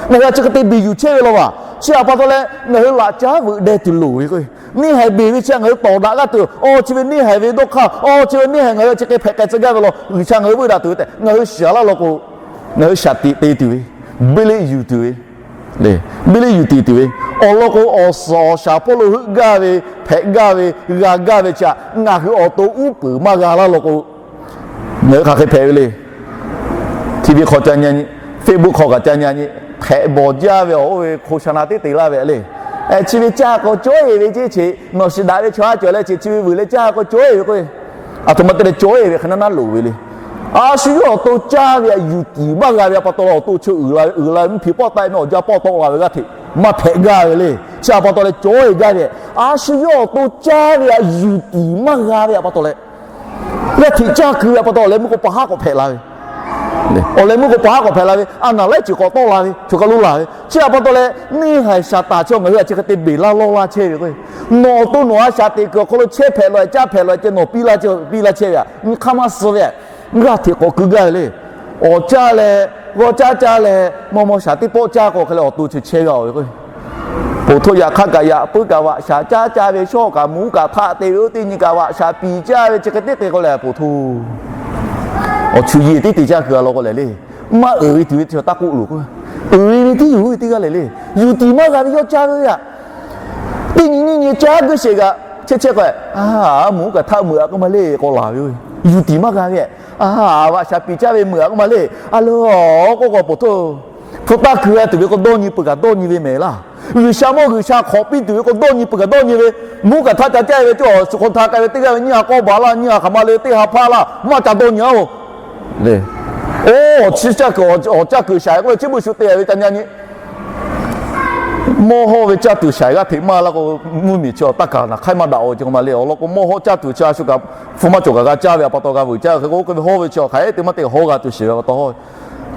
Ngaˬ hui a chi hk'e te beˬ yuˬ chehˇ ve law vaˬ. Chi a pa taw leh ngaˬ hui laꞈ caˉ veuꞈ deh tuˬ loˍ ve k'o, neˇ haiˬ beˬ ve chi ngaˬ hui tawˍ daꞈ g'aˇ tuˬ, awˬ chi ve neˇ haiˬ ve dawˇ hk'aˇ, awˬ chi ve neˇ haiˬ ngaˬ hui a chi hk'e hpehꞈ k'ai tcuh gaˇ ve law, G'uiˬsha ngaˬ hui veuˆ daꞈ tuˬ ve tehꞈ ngaˬ hui shiˍ laˇ law k'o, ngaˬ hui shaꞈ teꞈ te tuˬ ve, beˇ leˆ yuˬ tuˬ ve, beˇ leˆ yuˬ tiˍ tuˬ ve, awˬ lawn k'o awˬ suhˍ awˬ shaˍ hpawˇ lo heuˆ gaˇ ve, hpehꞈ gaˇ ve, g'a gaˇ ve chi a, ngaˬ hui awˬ to uˉ peunˍ maˇ g'a laˇ law k'o, ngaˬ hui hk'aˬ hk'e hpehꞈ ve le. TV hk'aw ca nyi nyi, Facebook hk'aw kaꞈ ca nyi nyi, hpehꞈ bawˬ jaˇ ve awˬ oˇ ve hko sha na teˉ te laˇ ve le. Chi ve caˇ k'o cawˇ-e ve ceˇ, chi nawˬ shiˍ daꞈ ve chaw haˉ cawˬ leh chi chi ve vuiˬ leh caˇ k'o cawˇ-e ve k'o, aˬ htoꞈ ma te leh cawˇ-e ve hk'e naˉ naˉ loˍ ve le. A shu yawˇ awˬ to caˇ ve a yuˬ tiˍ maˇ g'a ve a pa taw awˬ to chi uiˍ la ve, uiˍ la ve mvuhˇ hpiˍ pawˆ taˆ-e meh awˬ jaˇ pawˆ tawˆ la ve g'aˇ hteꞈ maˇ hpehꞈ gaˇ ve le. Chi a pa taw leh cawˇ-e gaˇ ve, a shu yawˇ awˬ to caˇ ve a yuˬ tiˍ maˇ g'a ve a pa taw leh, g'aˇ hteꞈ caˇ keu ve a pa taw awˬ leh meuˇ k'o pa haˉ k'awꞈ hpehꞈ la ve, awˬ leh meuˇ k'o pa haˉ k'awꞈ hpehꞈ la ve, a naˍ laiˉ ceuˬ k'awꞈ tawˆ la ve, choˬ kaˬ lo laˬ ve. Chi a pa taw leh neˇ haiˬ Saˍtanˍ chi ngaˬ hui a chi hk'e te beˬ laˇ lawˇ laˇ chehˇ ve k'o, nawˬ awˬ to nawˬ a shaꞈ teꞈ kuiˬ awˬ hk'aw lo chehˇ hpehꞈ law-e caˇ hpehꞈ law-e ceh nawˬ piˇ laˇ chehˇ piˇ laˇ chehˇ ve a, nyi hk'aˇ maˇ suh ve a, g'aˇ hteꞈ k'awꞈ keu gaˇ ve le. Awˬ caˇ leh, g'awˇ caˇ caˇ leh, maw maw shaˍ teˇ pawˆ caˇ k'o hk'e leh awˬ to chi chehˇ g'a-oˬ ve k'o, poˬ htoˇ yaꞈ hk'aˇ kaꞈ yaꞈ puiˉ kaꞈ vaꞈ shaˍ caˇ caˇ ve, shawˉ kaꞈ mvuhˇ kaꞈ htaˆ te ve, oˇ teˇ nyi kaꞈ vaꞈ shaˍ piˍ caˇ ve, chi hk'e teˇ hk'e k'o leh poˬ htoˇ awˬ chu yiˬ tiˉ te caˇ keu a law k'o lehˬ le, maˇ uiˍ ve tuˬ ve chi taˇ k'oˆ loˬ k'o, uiˍ ve ve tiˉ yoˬ ve teˇ g'aˇ lehˬ le, yuˬ tiˍ maˇ g'a ve yawˇ caˇ ve a, teˇ nyi nyiˇ nyi caˇ guiˇ sheˍ kaꞈ chehˇ chehˇ k'o, a mvuhˇ kaꞈ htaˆ meuꞈ a k'oˆ ma le k'aw laˬ ve, yuˬ tiˍ maˇ g'a ve, a vaꞈ shaˍ piˍ caˇ ve meuꞈ a k'oˆ ma le, a le, k'oˆ k'o poˬ htoˇ, hpu taˇ keu g'a tuˬ ve k'o dawˇ nyi peuˬ kaꞈ dawˇ nyi ve mehˍ laˇ. G'uiˬsha mawˇ G'uiˬsha hk'awꞈ piˇ tuˬ ve k'o dawˇ nyi peuˬ kaꞈ dawˇ nyi ve, mvuhˇ kaꞈ htaˆ ca caˇ ve cawˬ, suꞈ hk'aw htaꞈ k'ai ve teˇ g'aˇ ve nyiˇ ha k'awˇ baˬ laˇ, nyiˇ ha hk'aˬ ma le, teˇ ha hpaˇ laˇ, maˇ ca dawˇ nyi a-oˬ. Oˇ chi caˇ kuiˬ awˬ caˇ kuiˬ shaiˍ k'oˆ ve chi beuꞈ shu te ve ca nyi nyi. Mawˇ hawˇ ve caˇ tuˬ shaiˍ g'aˇ hteꞈ maˇ laˇ k'o, mvuhˇmiˬ chi awˬ taˇ kaˍ naˬ hk'aiˉ maˇ daꞈ-oˬ ce k'o ma le. Awˬ lawn k'o mawˇ hawˇ caˇ tuˬ chi a shu kaꞈ hpu maˇ cawˬ kaꞈ g'a caˇ ve a pa taw g'a vuiˬ caˇ ve hk'e k'o, oˇ hk'e ve hawˇ ve chi awˬ hk'aˬ hk'e te maˇ te hawˇ g'a tuˬ shiˍ ve a pa taw hawˇ ve.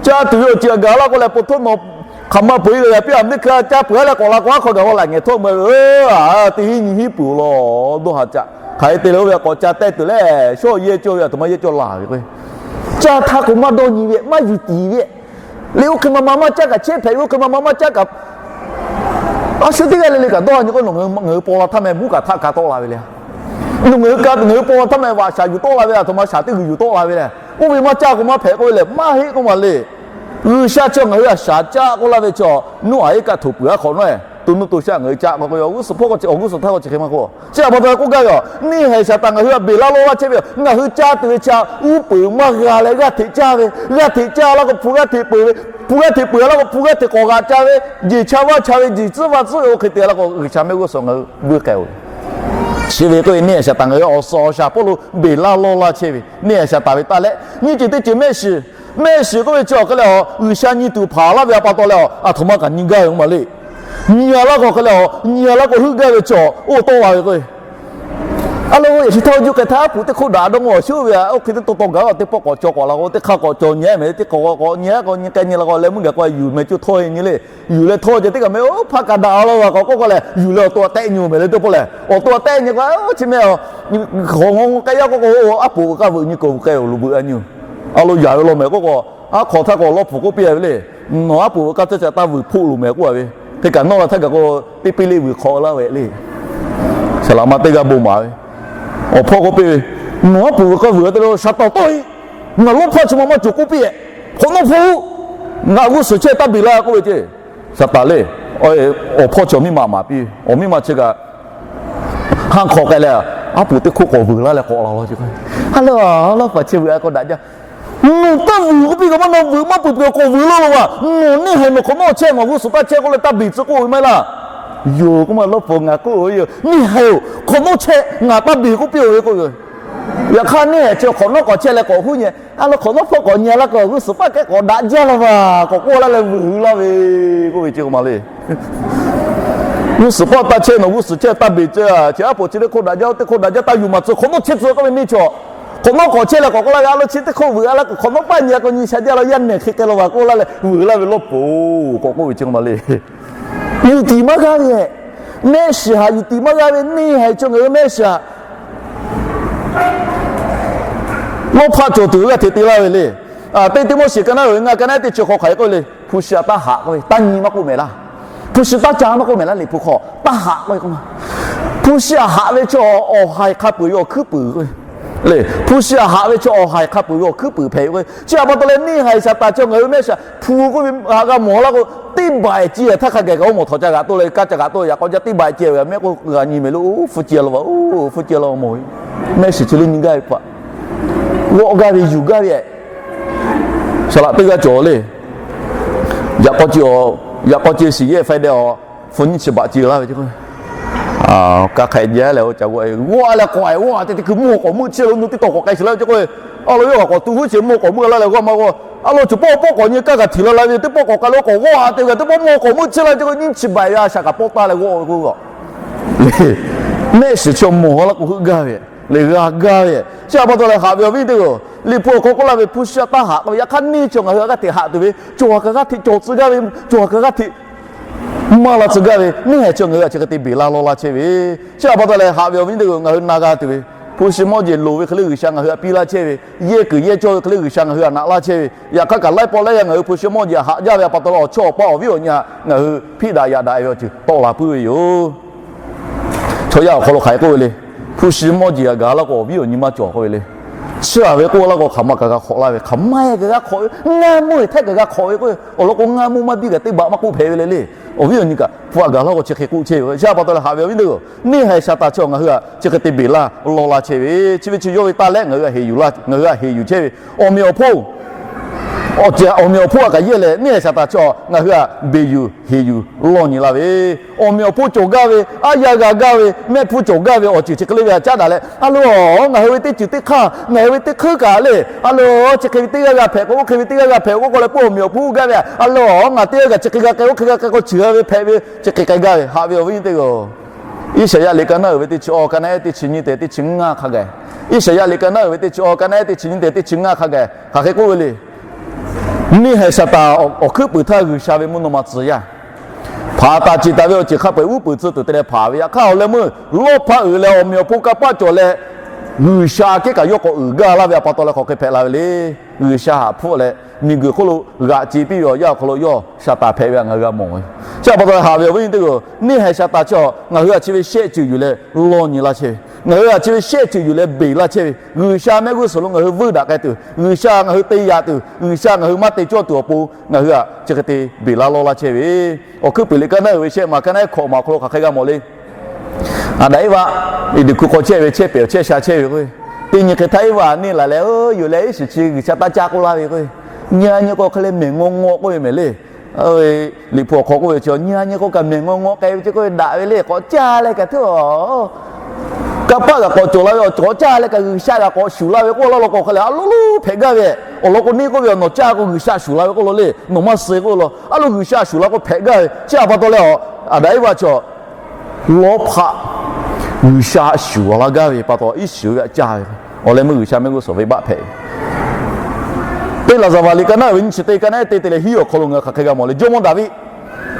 Caˇ tuˬ ve awˬ ceuˬ gaˬ laˇ k'oˆ leh, poˬ htoˇ nawˬ hk'aˬ ma peuˬ e g'a yaꞈ piˇ a, mvuhˇ hkui caˇ peuˬ a leh k'awꞈ la k'o, aˉ hk'aw gaˬ k'o laꞈ ngehˬ htawˇ meh ve, teˇ hinˉ nyi hinˉ peuˬ law, dawˇ haˍ caꞈ hk'aˬ hk'e te leh oˇ ve k'awꞈ ca teh tuˬ leh, shawˉ yehˇ cawˇ ve a htoꞈ ma yehˇ cawˇ laˬ ve k'o, caˇ htaˇ k'o maˇ dawˇ nyi ve, maˇ yuˬ tiˍ ve le. Oˇ hk'e ma ma maˇ caˇ kaꞈ chehˇ hpehꞈ ve, oˇ hk'e ma ma maˇ caˇ kaꞈ, a shu teˇ g'aˇ le le kaꞈ dawˇ nyi k'o, nawˬ ngaˬ hui paw la htaˇ meh mvuhˇ kaꞈ htaˆ ka tawˆ la ve le. Nawˬ ngaˬ hui ka ngaˬ hui paw la htaˇ meh vaꞈ shaˍ yuˬ tawˆ la ve a htoꞈ ma shaˍ teˇ g'uiˬ yuˬ tawˆ la ve le. Oˇ ve maˇ caˇ k'o maˇ hpehꞈ k'oˆ ve lehˬ, maˇ heˆ k'oˆ ma le. G'uiˬsha chi ngaˬ hui a shaˍ caˇ k'oˆ laˇ ve chi, Noˉaꞈ iˉ kaˆ htoꞈ peuˬ aˉ hk'awꞈ nawˉ-e, to nuˇ to shaˆ ngaˬ hui caˇ k'o k'o, awˬ g'uˇ suhˍ hpawˇ k'o chi awˬ g'uˇ suhˍ htaˇ k'o chi hk'e maˇ k'oˆ. Chi a pa taw k'oˆ gaˇ ve a, neˇ haiˬ Saˍtanˍ ngaˬ hui a beˬ laˇ lawˇ laˇ chehˇ ve a, ngaˬ hui caˇ tuˬ ve chi a uˉ peunˍ maˇ g'a leh g'aˇ hteꞈ caˇ ve, g'aˇ hteꞈ caˇ laˇ k'o hpu g'aˇ hteꞈ peuˬ ve, hpu g'aˇ hteꞈ peuˬ laˇ k'o hpu g'aˇ hteꞈ k'awꞈ g'a caˇ ve, jeˬ cha vaˇ cha ve, jeˬ tcuhˉ vaˇ tcuhˉ ve, oˇ hk'e te laˇ k'o G'uiˬsha mehˆ g'uˇ suhˍ ngaˬ hui vuiˇ k'ai-oˬ ve. Chi ve k'oˆ ve neˇ haiˬ Saˍtanˍ ngaˬ hui awˬ suhˍ awˬ shaˍ hpawˇ lo beˬ laˇ lawˇ laˇ chehˇ ve neˇ haiˬ Saˍtanˍ ve taˇ leh, nyiˇ ceuˬ teˇ ceuˬ mehˆ shiˍ. Mehˆ shiˍ k'oˆ ve chi awˬ hk'e leh, G'uiˬsha nyi tuˬ hpanˍ laˇ ve a pa taw leh, a htoꞈ ma kaꞈ nyi gaˇ ve k'oˆ ma le. Nyi a laˇ k'o hk'e leh, nyi a laˇ k'o heuˆ gaˇ ve chi awˬ oˇ tawˆ la ve k'o, a lo yaꞈ shi htaˇ juˇ k'ai htaˇ aˉ puˍ teˇ hk'oˆ daꞈ dawˇ ngaw a shuˉ ve a, oˇ hk'e teˇ taw taw gaˬ a, teˇ pawˆ k'awꞈ cawˬ k'awꞈ la k'o, teˇ hk'aˇ k'awꞈ cawˬ nyi mehˍ, teˇ k'awꞈ k'awꞈ nyi a k'o, nyi k'ai nyi la k'o, leh mvuhˇ gaˬ k'o yuˬ mehˍ cuˇ htawˇ e nyi le. Yuˬ leh htawˇ ceh teˇ kaꞈ mehˍ, oˇ hpaˇ kaꞈ daꞈ a laˇ va k'awꞈ k'oˆ k'o leh, yuˬ leh awˬ to a tehˆ nyi mehˍ le teˇ pawˆ lehˬ, awˬ to a tehˆ nyi k'o, chi mehˍ a, hk'awꞈ ngaw ngaw k'ai yaˇ k'oˆ k'o, aˉ puˍ veuꞈ k'aˇ veuꞈ nyi k'o, veuꞈ k'ai awˬ lo veuꞈ a nyi. A lo yaꞈ ve law mehˍ k'oˆ k'o, aˉ hk'awꞈ htaˇ k'o lawˇ pfuhˍ k'oˆ piˇ a ve le. Nawˬ aˉ puˍ veuꞈ k'aˇ caˇ ca taˇ vuiˬ hpoˆ loˬ mehˍ k'oˆ a ve, hk'e kaꞈ nawˇ la htaˇ gaˬ k'o, teˇ piˇ leˆ vuiˬ hk'awꞈ laˇ ve le. Saˍ laꞈ ma teˇ g'aˇ bon maˍ ve, awˬ hpawˇ k'oˆ piˇ ve, nawˬ aˉ puˍ veuꞈ k'aˇ vuiˬ a te lo shaˍ taˍ tawˆ e, ngaˬ lawˇ hpaˇ chi ma maˇ cawˬ k'oˆ piˇ e, hk'awꞈ nawˉ hpawˇ, ngaˬ g'uˇ suhˍ chehˇ taˇ beˬ laˇ k'oˆ ve ceˇ. Shaˍtanˍ le, awˬ hpawˇ chi awˬ miˇ ma maˍ piˇ ve, awˬ miˇ ma chi kaꞈ ha hk'awꞈ k'ai leh, aˉ puˍ teˇ hk'oˆ k'awꞈ vuiˬ laˇ leh k'awꞈ la law ce. A lo, lawˇ hpaˍ chi vuiˬ a k'awꞈ daꞈ jaˇ. Nawˬ taˇ vuiˬ k'oˆ piˇ kaꞈ maˇ, nawˬ vuiˬ maˇ peuˬ peuˬ k'awꞈ vuiˬ laˇ lo vaˬ. Nawˬ neˇ haiˬ nawˬ hk'awꞈ nawˉ chehˇ, ngaˬ g'uˇ suhˍ taˇ chehˇ k'oˆ leh taˇ beˬ tcuh k'oˆ ve maˇ heˆ laˇ. Yoˬ k'oˆ ma lawˇ pfuhˍ ngaˬ k'oˆ ve yoˬ. Neˇ haiˬ oˬ, hk'awꞈ nawˉ chehˇ, ngaˬ taˇ beˬ k'oˆ piˇ-oˬ ve k'oˆ ve. Yaꞈ hk'aˇ neˇ haiˬ chi hk'awꞈ nawˉ k'awꞈ chehˇ leh k'awꞈ huˉ nyi, a lo hk'awꞈ nawˉ hpawˇ k'awꞈ nyi a laˇ k'o g'uˇ suhˍ paˆ k'awꞈ daꞈ jaˇ la vaˬ k'awꞈ k'oˆ laˇ leh vuiˬ laˇ ve k'oˆ ve ce k'o ma le. G'uˇ suhˍ paˆ taˇ chehˇ, nawˬ g'uˇ suhˍ chehˇ taˇ beˬ ce, chi aˉ puˍ chi teˇ hk'oˆ daꞈ jaˇ, teˇ hk'oˆ daꞈ jaˇ taˇ yuˬ maˍ tcuh, hk'awꞈ nawˉ chehˇ tcuh k'oˆ ve neˇ chaw, hk'awꞈ nawˉ k'awꞈ chehˇ leh k'awꞈ k'oˆ laˇ ve, a lo chi teˇ hk'oˆ vuiˬ a laˇ k'o hk'awꞈ nawˉ paˆ nyi a k'o nyi sha jaˇ la, yaˇ nehˬ hk'e k'ai la vaˬ k'oˆ laˇ leh vuiˬ laˇ ve lawˇ pfuhˍ k'awꞈ k'oˆ ve ce k'o ma le. Yuˬ tiˍ maˇ g'aˇ ve, mehˆ shiˍ haꞈ yuˬ tiˍ maˇ g'aˇ ve, neˇ haiˬ chi ngaˬ hui mehˆ shiˍ haꞈ lawˇ hpaˆ cawˬ tuˬ ve g'aˇ hteꞈ te laˇ ve le. Teˇ Tiˆmoˉseˍ ka naˉ uiˍ ve ngaˇ ka naˉ teˇ chi hk'aw hk'aˬ hk'e k'oˆ ve le, hpu shi a taˇ haꞈ k'oˆ ve, taˇ nyi maˇ k'oˆ mehˍ laˇ. Hpu shi taˇ ca maˇ k'oˆ mehˍ laˇ, Liꞈ hpu hk'aw taˇ haꞈ k'oˆ ve k'o ma. Hpu shi a haꞈ ve chi awˬ haiˬ hk'a peuˬ ve awˬ hkuiˉ puiˍ k'oˆ ve le. Hpu shi a haꞈ ve chi awˬ haiˬ hk'a peuˬ ve awˬ hkuiˉ puiˍ hpehꞈ ve k'o, chi a pa taw leh neˇ haiˬ Saˍtanˍ chi ngaˬ hui mehˆ shiˍ hpu k'oˆ ve haꞈ g'a mawˬ laˇ k'o, teˇ baiˬ ci htaˇ hk'a gaˬ kaꞈ oˇ mawˬ htawꞈ ca g'aꞈ toˆ leh, kaˇ ca g'aꞈ toˆ, yaꞈ k'aw ca teˇ baiˬ ci ve mehˆ k'oˆ g'a nyi mehˍ lo, oˇ hpu ci a la vaˬ, oˇ hpu ci a la mawˬ ve, mehˆ shiˍ chi le nyi gaˇ ve pa, g'awˆ gaˇ ve yuˬ gaˇ ve, saˍ laꞈ teˇ g'aˇ cawˬ le. Yaꞈ k'aw ce, yaꞈ k'aw ce shiˍ yehˇ faiˇ deh awˬ hpu nyiˇ chi baꞈ ce laˇ ve ce k'o, ka hk'e jaˇ leh oˇ ca g'awˆ, g'awˆ leh k'awꞈ g'awˆ te teˇ hkui mawˬ k'awꞈ meuˆ chehˇ lo nu teˇ tawˬ k'awꞈ k'ai shiˍ laˇ ve ce k'o, a lo yawˇ k'awꞈ tu vuiˇ chi mawˬ k'awꞈ meuˆ laˇ leh g'awˇ ma k'o, a lo chi pawˆ pawˆ k'awꞈ nyi kaˇ kaꞈ htiꞈ la la ve teˇ pawˆ k'awꞈ k'ai lo k'awꞈ g'awˆ a te g'a teˇ pawˆ mawˬ k'awꞈ meuˆ chehˇ laˇ ve ce k'o, nyiˇ chi baꞈ ve a shaꞈ kaꞈ pawˆ taˇ leh g'awˆ ve k'o, mehˆ shiˍ chi mawˬ laˇ k'o heuˆ gaˇ ve, leh g'a gaˇ ve. Chi a pa taw leh haꞈ ve awˬ viˉ teˇ g'aˇ, Liꞈ hpu awˬ hk'aw k'oˆ laˇ ve hpu shi a taˇ haꞈ k'oˆ ve, yaꞈ hk'aˇ neˇ chi ngaˬ hui a g'aˇ hteꞈ haꞈ tuˬ ve, cawˬ kaꞈ g'aˇ hteꞈ cawˬ tcuh gaˇ ve, cawˬ kaꞈ g'aˇ hteꞈ maˇ la tcuh gaˇ ve, neˇ haiˬ chi ngaˬ hui a chi hk'e te beˬ laˇ lawˇ laˇ chehˇ ve. Chi a pa taw leh haꞈ ve awˬ viˉ teˇ g'aˇ, ngaˬ hui na g'a tuˬ ve, hpu shi mawˇ jeˬ loˍ ve hk'e le G'uiˬsha ngaˬ hui htaꞈ piˇ laˇ chehˇ ve, yehˇ kuiˬ yehˇ cawˇ ve hk'e le G'uiˬsha ngaˬ hui htaꞈ naꞈ laˇ chehˇ ve, yaꞈ hk'aˇ kaꞈ laiˉ pawˆ laiˉ yaˇ ngaˬ hui hpu shi mawˇ jeˬ haꞈ jaˇ ve a pa taw leh awˬ chawˇ awˬ paˇ awˬ viˉ awˬ nyi htaꞈ ngaˬ hui hpiˆ daꞈ yaꞈ daꞈ ve awˬ ceuˬ tawˆ la puiˉ ve yoˬ. Chaw yaˇ awˬ hk'aw lo hk'aˬ hk'e k'oˆ ve le. Hpu shi mawˇ jeˬ htaꞈ gaˬ laˇ k'o awˬ viˉ awˬ nyi maˇ cawˬ k'oˆ ve le. Chi a ve k'oˆ laˇ k'o hk'aˬ ma kaꞈ g'a hk'awꞈ laˇ ve, hk'aˬ ma kaꞈ g'a hk'awꞈ ve, ngaˇ meuˇ htaˇ kaꞈ g'a hk'awꞈ ve k'o, awˬ lawn k'o ngaˇ meuˇ maˇ biˇ kaꞈ teˇ baꞈ maˇ k'oˆ hpehꞈ ve le le. Awˬ viˉ awˬ nyi kaꞈ hpu a gaˬ laˇ k'o chi hk'e k'oˆ chehˇ ve. Chi a pa taw leh haꞈ ve awˬ viˉ teˇ g'aˇ, neˇ haiˬ Saˍtanˍ chi ngaˬ hui htaꞈ chi hk'e te beˬ laˇ lawˇ laˇ chehˇ ve, chi ve chi yawˇ ve taˇ leh ngaˬ hui htaꞈ heˍ yuˬ laˇ, ngaˬ hui htaꞈ heˍ yuˬ chehˇ ve, awˬ meꞈ awˬ hponˇ awˬ meꞈ awˬ hponˇ a kaꞈ yehˇ leh neˇ haiˬ Saˍtanˍ chi ngaˬ hui htaꞈ beˬ yuˬ heˍ yuˬ lawˇ nyi laˇ ve, awˬ meꞈ awˬ hponˇ cawˬ gaˇ ve, aˉ yaˇ g'a gaˇ ve, mehˆ hpfuhˇ cawˬ gaˇ ve awˬ ceuˬ chi hk'e le ve a caˉ daꞈ leh, a lo, ngaˬ hui ve teˇ ceuˬ teˇ hk'aˇ, ngaˬ hui ve teˇ hk'euˉ kaꞈ le, a lo, chi hk'e ve teˇ g'aˇ g'a hpehꞈ k'o, oˇ hk'e ve teˇ g'aˇ g'a hpehꞈ k'oˆ k'o leh peuˬ awˬ meꞈ awˬ hponˇ gaˇ ve, a lo, ngaˬ teˇ g'aˇ kaꞈ chi hk'e g'a k'ai, oˇ hk'e g'a k'ai k'o, chi g'a ve hpehꞈ ve, chi hk'e k'ai gaˇ ve, haꞈ ve awˬ viˉ teˇ g'aˇ, Iˉsaˍyaˆ liꞈ ka naˉ uiˍ ve teˇ chi awˬ, ka naˉ ehˉ teˇ chi nyiˇ tehꞈ teˇ chi ngaˇ hk'a gaˬ. Iˉsaˍyaˆ liꞈ ka naˉ uiˍ ve teˇ chi awˬ, ka naˉ ehˉ teˇ chi nyiˇ tehꞈ teˇ chi ngaˇ hk'a gaˬ hk'aˬ hk'e k'oˆ ve le. Neˇ haiˬ Saˍtanˍ awˬ hkuiˉ puiˍ htaˇ G'uiˬsha ve mvuhˇ naw ma tcuh yaˇ, hpanˍ taˍ ceˬ taˍ ve awˬ ceuˬ hk'a peu-eˬ uˉ peunˍ tcuh tuˬ te leh hpanˍ ve, yaꞈ hk'aˇ awˬ leh meuˇ lawˇ hpaˇ uiˍ leh awˬ meꞈ awˬ hponˇ kanˇ paˆ cawˬ leh, G'uiˬsha kehˉ kaꞈ yawˇ k'awꞈ uiˍ gaˇ laˇ ve a pa taw leh hk'aˬ hk'e hpehꞈ la ve le. G'uiˬsha haꞈ hpfuhˆ leh miˬguiˬ hk'oˆ lo g'aꞈ ce piˇ ve awˬ yanˇ awˬ hk'aw lo yawˇ Saˍtanˍ hpehꞈ ve htaꞈ ngaˬ hui g'a mawˬ ve. Chi a pa taw leh haꞈ ve awˬ viˉ nyi teˇ g'aˇ, neˇ haiˬ Saˍtanˍ chi ngaˬ hui htaꞈ chi ve shehˆ ceuˬ yuˬ leh lawˇ nyi laˇ chehˇ ve, ngaˬ hui htaꞈ chi ve shehˆ ceuˬ yuˬ leh beˬ laˇ chehˇ ve, G'uiˬsha mehˆ g'uˇ suhˍ lo ngaˬ hui vuiˇ daꞈ k'ai tuˬ, G'uiˬsha ngaˬ hui te yaꞈ tuˬ, G'uiˬsha ngaˬ hui maˇ te cawˇ tuˬ awˬ pon ngaˬ hui htaꞈ chi hk'e te beˬ laˇ lawˇ laˇ chehˇ ve, Awˬ hkuiˉ puiˍ liꞈ ka naˉ uiˍ ve shehˆ maˬ, ka naˉ ehˉ hkawꞈ maˬ awˬ hk'aw lo hk'aˬ hk'e g'a mawˬ le. Aˍdanˍ Eˇvaꞈ Eˍdenˍ hkuiˇ hk'aw chehˇ ve chehˇ pehˍ awˬ chehˇ sha chehˇ ve k'o, teˇ nyi hk'e htaˇ Eˇvaꞈ neˇ laˬ leh, oˇ yoˬ leh iˉ shiˍ chi G'uiˬsha taˇ caˇ k'oˆ laˇ ve k'o, nyi a nyi k'o hk'e leh mehˬ ngaw ngaw k'oˆ ve mehˍ le. Liꞈ hpu awˬ hk'aw k'oˆ ve chi nyi a nyi k'o kaꞈ mehˬ ngaw ngaw k'ai ve ce k'o, daꞈ ve le k'awꞈ caˇ leh kaꞈ hteˇ a Kanˇ paˆ g'a k'awꞈ cawˬ la ve awˬ cawˬ caˇ leh kaꞈ G'uiˬsha g'a k'awꞈ shuˍ la ve k'oˆ laˇ law k'o hk'a leh, a loˉ loˉ hpehꞈ gaˇ ve. Awˬ lawn k'o neˇ k'oˆ ve awˬ nawˬ caˇ k'o G'uiˬsha shuˍ la ve k'oˆ law le, nawˬ maˇ suh k'oˆ law. A loˉ G'uiˬsha shuˍ la k'o hpehꞈ gaˇ ve. Chi a pa taw leh a, Aˍdanˍ Eˇvaꞈ chaw lawˇ hpaˆ G'uiˬsha shuˍ la gaˇ ve pa taw, iˉ shiˍ ve g'aꞈ caˇ ve. Awˬ leh meuˇ G'uiˬsha mehˆ g'uˇ suhˍ venˇbaˆ hpehꞈ ve. Teˇ Laˍzaˍvaˍ liꞈ ka naˉ ve nyiˇ chi teˇ ka naˉ te te leh hiˉ awˬ hk'aw lo ngaˬ hui hk'aˬ hk'e g'a mawˬ le. Jawˇmawˇ Daˍviˆ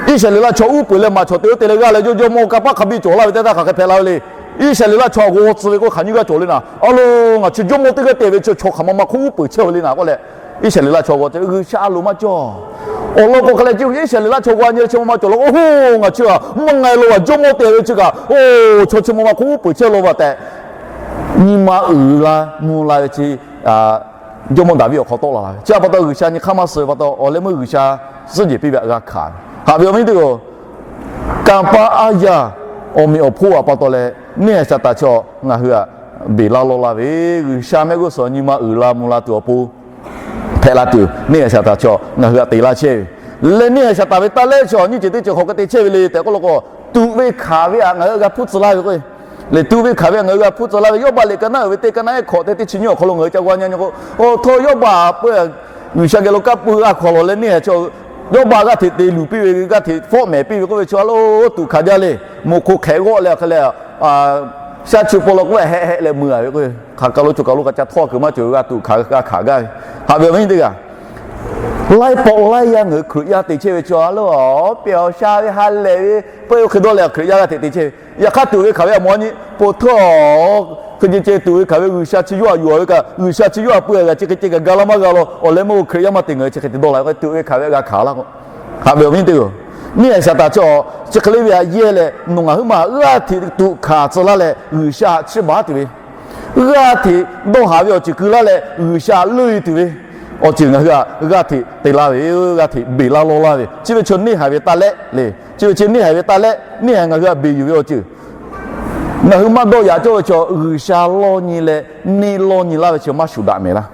Iˉsaˍreˍlaˆ chaw uˉ peunˍ leh maꞈ chaw te oˇ te leh g'aˇ leh jawˇ jawˇmawˇ kanˇ paˆ hk'a biˇ cawˬ laˇ ve teˇ htaˇ hk'aˬ hk'e hpehꞈ la ve le. Iˉsaˍreˍlaˆ chaw g'aw tcuh ve k'oˆ hk'aˬ nyiˇ g'aˇ cawˬ le naˍ. A loˬ, ngaˬ chi jawˇmawˇ teˇ g'aˇ te ve chi chaw hk'aˬ ma ma hk'oˆ uˉ peunˍ chehˇ ve le naˍ k'oˆ leh, Iˉsaˍreˍlaˆ chaw g'aw tcuh G'uiˬsha a loˍ maˇ cawˬ. Awˬ lawn k'o hk'a leh chi Iˉsaˍreˍlaˆ chaw g'aw nyi leh chi ma ma cawˬ la k'o, oˇ, ngaˬ chi a maˇ nga lo a jawˇmawˇ te ve chi kaꞈ, oˇ, chaw chi ma ma hk'oˆ uˉ peunˍ chehˇ lo vaˬ tehꞈ nyi ma uiˍ la mvuh la ve chi jawˇmawˇ Daˍviˆ awˬ hk'aw tawˆ la la ve. Chi a pa taw G'uiˬsha nyi hk'aˇ maˇ suh pa taw, awˬ leh meuˇ G'uiˬsha suhˉ jehˬ piˇ ve htaꞈ g'a hkanˍ ve. Haꞈ ve awˬ viˉ teˇ g'aˇ, kanˇ paˆ aˉ yaˇ awˬ meꞈ awˬ hponˇ a pa taw leh neˇ haiˬ Saˍtanˍ chaw ngaˬ hui htaꞈ beˬ laˇ lawˇ laˇ ve, G'uiˬsha mehˆ g'uˇ suhˍ nyi ma uiˍ la mvuh la tuˬ awˬ pon hpehꞈ la tuˬ, neˇ haiˬ Saˍtanˍ chaw ngaˬ hui htaꞈ te laˇ chehˇ ve. Leh neˇ haiˬ Saˍtanˍ ve taˇ lehˆ chaw nyiˇ ceuˬ teˇ ceuˬ hk'aˬ hk'e te chehˇ ve le tehꞈ k'oˆ law k'o, tuꞈ ve hkanˍ ve htaꞈ ngaˬ hui g'a hpuˇ tcuh laˇ ve k'o, leh tuꞈ ve hkanˍ ve htaꞈ ngaˬ hui g'a hpuˇ tcuh laˇ ve. Yawˇbaˆ liꞈ ka naˉ uiˍ ve teˇ ka naˉ ehˉ hkawꞈ te teˇ chi nyiˇ awˬ hk'aw lo ngaˬ hui ca g'a nyi nyi k'o, oˇ htawˇ Yawˇbaˆ peuˬ G'uiˬsha geh lo kanˇ paˆ g'a hkawˬ lawˬ leh neˇ haiˬ chaw Yawˇbaˆ g'aˇ hteꞈ te luˬ piˇ ve, g'aˇ hteꞈ fawˆ mehˍ piˇ ve k'oˆ ve chi a loˉ tuꞈ hkanˍ jaˇ le. Moꞈ hk'o hk'ehꞈ g'awˆ leh hk'e leh, shaˉ chi paw la k'oˆ hehˆ hehˆ leh mui a ve k'o, hk'aˬ kaˬ lo cawˬ kaˬ lo k'aꞈ ca htawˇ kuiˬ maˇ cawˬ ve g'a tuꞈ hkanˍ g'a hkanˍ gaˇ ve. Haꞈ ve awˬ viˉ teˇ g'aˇ, laiˉ pawˆ laiˉ yaˇ ngaˬ hui Hkriꞈ yaˇ te chehˇ ve chi a loˉ, pehˬ awˬ sha ve ha lehˬ ve peuˬ oˇ hk'e dawˇ leh Hkriꞈ yaˇ g'aˇ hteꞈ te chehˇ ve. Yaꞈ hk'aˇ tuꞈ ve hkanˍ ve a mawˬ nyi po htawˇ hk'e ceh ceh tuꞈ ve hkanˍ ve G'uiˬsha chi yawˇ a yuˬ a ve kaꞈ, G'uiˬsha chi yawˇ a peuˬ a g'a chi hk'e ceh kaꞈ ga laˇ maˇ g'a law. Awˬ leh meuˇ Hkriꞈ yaˇ maˇ te ngaˬ hui chi hk'e te dawˇ la ve k'o, tuꞈ ve hkanˍ ve g'a hkanˍ laˇ k'o, haꞈ ve awˬ viˉ teˇ g'aˇ, neˇ haiˬ Saˍtanˍ chaw chi hk'e le ve htaꞈ yehˇ leh nawˬ ngaˬ huiˉ ma g'aˇ hteꞈ tuꞈ hkanˍ tcuh laˇ leh G'uiˬsha htaꞈ chiˇ baˬ tuˬ ve, g'aˇ hteꞈ dawˇ haˍ ve awˬ ceuˬ keu laˇ leh G'uiˬsha leuˆ tuˬ ve awˬ ceuˬ ngaˬ hui htaꞈ g'aˇ hteꞈ te laˇ ve, g'aˇ hteꞈ beˬ laˇ lawˇ laˇ ve. Chi ve chaw neˇ haiˬ ve taˇ lehˆ le. Chi ve chi neˇ haiˬ ve taˇ lehˆ, neˇ haiˬ ngaˬ hui htaꞈ beˬ yuˬ ve awˬ ceuˬ ngaˬ hui maˇ dawˇ yaꞈ cawˇ ve chaw G'uiˬsha lawˇ nyi leh neˇ lawˇ nyi laˇ ve chi maˇ shuˍ daꞈ mehˍ laˇ.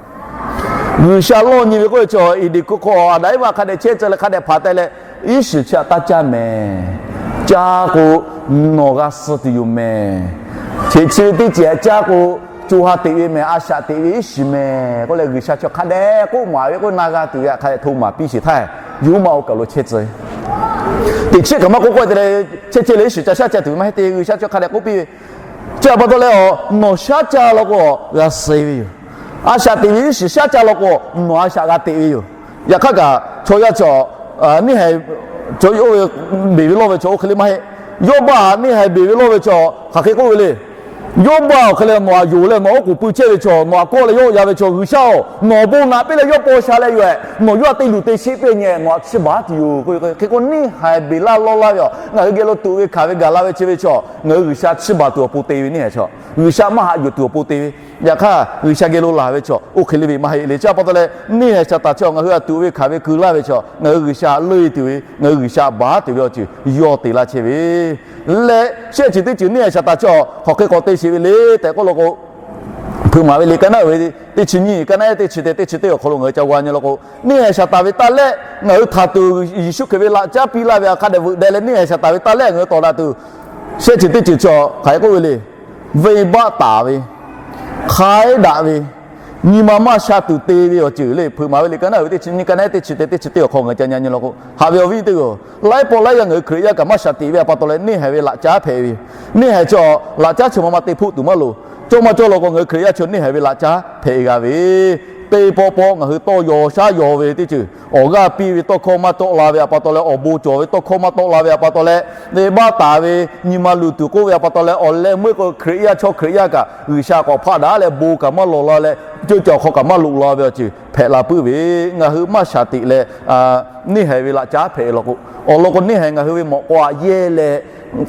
G'uiˬsha lawˇ nyi ve k'oˆ ve chaw Eˍdenˍ hkuˇ hk'aw Aˍdanˍ Eˇvaˆ hk'a dehꞈ chehˇ tcuh leh hk'a dehꞈ hpanˍ teh leh, iˉ shiˍ chi htaꞈ taˇ caˇ mehˍ. Caˇ k'o, nawˬ g'a suh tuˬ yoˬ mehˍ. Chi chi ve teˇ ceuˬ htaꞈ caˇ k'o, co ha teꞈ ve mehˍ, a shaꞈ teꞈ ve iˉ shiˍ mehˍ k'oˆ leh G'uiˬsha chaw hk'a dehꞈ k'oˆ maˍ ve k'o, na g'a tuˬ ve htaꞈ hk'a dehꞈ hto maˍ piˇ sheˍ htaˇ, yawˇ maˇ oˇ kaˬ lo chehˇ tcuh ve. Teꞈ chiˉ kaꞈ maˇ k'oˆ k'oˆ te leh, chehˇ chehˇ leh iˉ shiˍ ca shaˉ caˇ tuˬ ve maˇ heˆ te, G'uiˬsha chaw hk'a dehꞈ k'oˆ piˇ ve. Chi a pa taw leh a, nawˬ shaˉ caˇ law k'o, g'a suh ve yoˬ. A shaꞈ teꞈ ve iˉ shiˍ shaˉ caˇ law k'o, nawˬ a shaꞈ g'a teꞈ ve yoˬ. Yaꞈ hk'aˇ kaꞈ chaw yaˇ chaw, neˇ haiˬ chaw yawˇ ve beˬ ve lawˇ ve chaw oˇ hk'e le maˇ heˆ. Yawˇbaˆ neˇ haiˬ beˬ ve lawˇ ve chaw hk'aˬ hk'e k'oˆ ve le. Yawˇbaˆ awˬ hk'e leh nawˬ htaꞈ yonˍ leh nawˬ oˉ k'oˍ pui chehˇ ve chaw, nawˬ htaꞈ kawˆ leh yawˆ yan ve chaw, G'uiˬsha-oˬ, nawˬ bon naꞈ piˇ leh yawˇ paw sha leh yoˬ-ehˍ, nawˬ yawˇ htaꞈ te luˬ te sheˆ piˇ nyi-ehˍ, nawˬ htaꞈ chiˇ baˬ tuˬ yoˬ k'oˆ ve hk'e k'o, neˇ haiˬ beˬ laˇ lawˇ laˇ ve a, ngaˬ hui geh lo tuꞈ ve hkanˍ ve gaˬ la ve chi ve chaw ngaˬ hui G'uiˬsha chiˇ baˬ tuˬ awˬ pon te ve, neˇ haiˬ chaw G'uiˬsha maˇ haꞈ yuˬ tuˬ awˬ pon te ve. Yaꞈ hk'aˇ G'uiˬsha geh lo laˬ ve chaw oˇ hk'e le ve maˇ heˆ le. Chi a pa taw leh neˇ haiˬ Saˍtanˍ chaw ngaˬ hui htaꞈ tuꞈ ve hkanˍ ve keu laˇ ve chaw ngaˬ hui G'uiˬsha leuˆ tuˬ ve, ngaˬ hui G'uiˬsha baˬ tuˬ ve awˬ ceuˬ yawˇ te laˇ chehˇ ve. Leh shehˆ ceuˬ teˇ ceuˬ neˇ haiˬ Saˍtanˍ chaw hk'aˬ hk'e k'awꞈ te sheˍ ve le tehꞈ k'oˆ law k'o, Hpeuꞈ maˍ ve liꞈ ka naˉ uiˍ ve teˇ chi nyiˇ, ka naˉ ehˉ teˇ chi te, teˇ chi teˇ awˬ hk'aw lo ngaˬ hui ca g'a nyi law k'o, neˇ haiˬ Saˍtanˍ ve taˇ lehˆ ngaˬ hui htaꞈ tuˬ Yeˍsuˆ Hkriꞈ ve laꞈ caˉ piˇ laˇ ve htaꞈ hk'a dehꞈ veuꞈ deh leh neˇ haiˬ Saˍtanˍ ve taˇ lehˆ ngaˬ hui tawˍ daꞈ tuˬ, shehˆ ceuˬ teˇ ceuˬ chi hk'aˬ hk'e k'oˆ ve le. Venˇbaˆ taˍ ve, hk'aiˉ daꞈ ve, nyi ma maˇ sha tuˬ te ve awˬ ceuˬ le. Hpeuꞈ maˍ ve liꞈ ka naˉ uiˍ ve teˇ chi nyiˇ, ka naˉ ehˉ teˇ chi te, teˇ chi teˇ awˬ hk'aw ngaˬ hui ca nyi law k'o, haꞈ ve awˬ viˉ teˇ g'aˇ, laiˉ pawˆ laiˉ yaˇ ngaˬ hui Hkriꞈ yaˇ kaꞈ maˇ sha tiꞈ ve a pa taw leh neˇ haiˬ ve laꞈ caˉ hpehꞈ ve yoˬ. Neˇ haiˬ chaw laꞈ caˉ chi ma ma te hpoˆ tuˬ maˇ loˍ. Cawˇ maˇ cawˇ law k'o ngaˬ hui Hkriꞈ yaˇ chaw neˇ haiˬ ve laꞈ caˉ hpehꞈ g'a ve teˇ pawˆ pawˆ ngaˬ hui tawˇ yaw shaˉ yaw ve teˇ ceuˬ, awˬ g'aˇ piˇ ve tawˇ hkawˇ maˇ tawˆ la ve a pa taw leh, awˬ bon cawˬ ve tawˇ hkawˇ maˇ tawˆ la ve a pa taw leh, venˇbaˆ taˍ ve, nyi ma luˬ tuˬ k'oˆ ve a pa taw leh, awˬ leh meuˇ k'o Hkriꞈ yaˇ chaw Hkriꞈ yaˇ kaꞈ G'uiˬsha k'awꞈ hpaˆ daꞈ leh bon kaꞈ maˇ lawˬ la leh, ceuˇ caˬ awˬ hk'aw kaꞈ maˇ loꞈ la ve awˬ ceuˬ hpehꞈ la puiˉ ve, ngaˬ hui maˇ sha tiꞈ leh neˇ haiˬ ve laꞈ caˉ hpehꞈ law k'o, awˬ lawn k'o neˇ haiˬ ngaˬ hui ve mawꞈ k'aw aꞈ yehˇ leh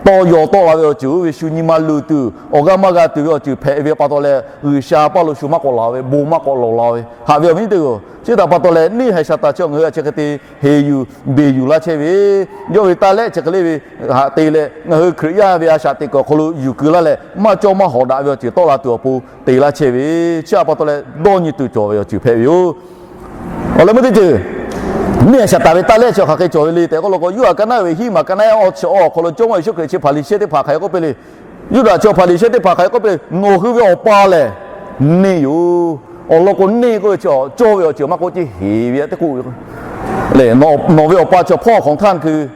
tawˇ yaw tawˆ la ve awˬ ceuˬ oˇ ve shu nyi ma luˬ tuˬ, awˬ g'aˇ maˇ g'a tuˬ ve awˬ ceuˬ hpehꞈ ve a pa taw leh, G'uiˬsha paˇ lo shu maˇ k'awꞈ laˬ ve, bon maˇ k'awꞈ lawˬ la ve. Haꞈ ve awˬ viˉ teˇ g'aˇ, chi htaꞈ pa taw leh neˇ haiˬ Saˍtanˍ chi ngaˬ hui a chi hk'e te heˍ yuˬ beˬ yuˬ laˇ chehˇ ve, yawˇ ve taˇ lehˆ chi hk'e le ve haꞈ te leh ngaˬ hui Hkriꞈ yaˇ ve a shaꞈ teꞈ kuiˬ awˬ hk'aw lo yuˬ keu laˇ leh maˇ cawˇ maˇ hawˍ daꞈ ve awˬ ceuˬ tawˆ la tuˬ awˬ pon te laˇ chehˇ ve, chi a pa taw leh dawˇ nyi tuˬ cawˬ ve awˬ ceuˬ hpehꞈ ve yoˬ. Awˬ leh meuˇ teˇ ceuˬ, neˇ haiˬ Saˍtanˍ ve taˇ lehˆ chi hk'aˬ hk'e cawˬ ve le tehꞈ k'oˆ law k'o, Yoˇhanˬ ka naˉ ve hiˉ maˬ ka naˉ ehˉ awˇ chi awˇ awˬ hk'aw lo Jawˇmawˇ Yeˍsuˆ Hkriꞈ chi hpaˍ liꞈ shehˇ teˇ hpaˍ hk'aˬ hk'e k'oˆ piˇ le. Yuˇdaꞈ chaw Hpaˍriˍsehˇ teˇ hpaˍ hk'aˬ hk'e k'oˆ piˇ, Nawˬ hui ve awˬ pa lehˬ neˇ yoˬ. Awˬ lawn k'o, neˇ k'oˆ ve chi cawˇ ve awˬ ceuˬ maˇ k'oˆ, ceh heˍ ve tehꞈ k'oˆ ve. Nawˬ ve awˬ pa chi hpawˇ hk'awˍ htaˇ hkui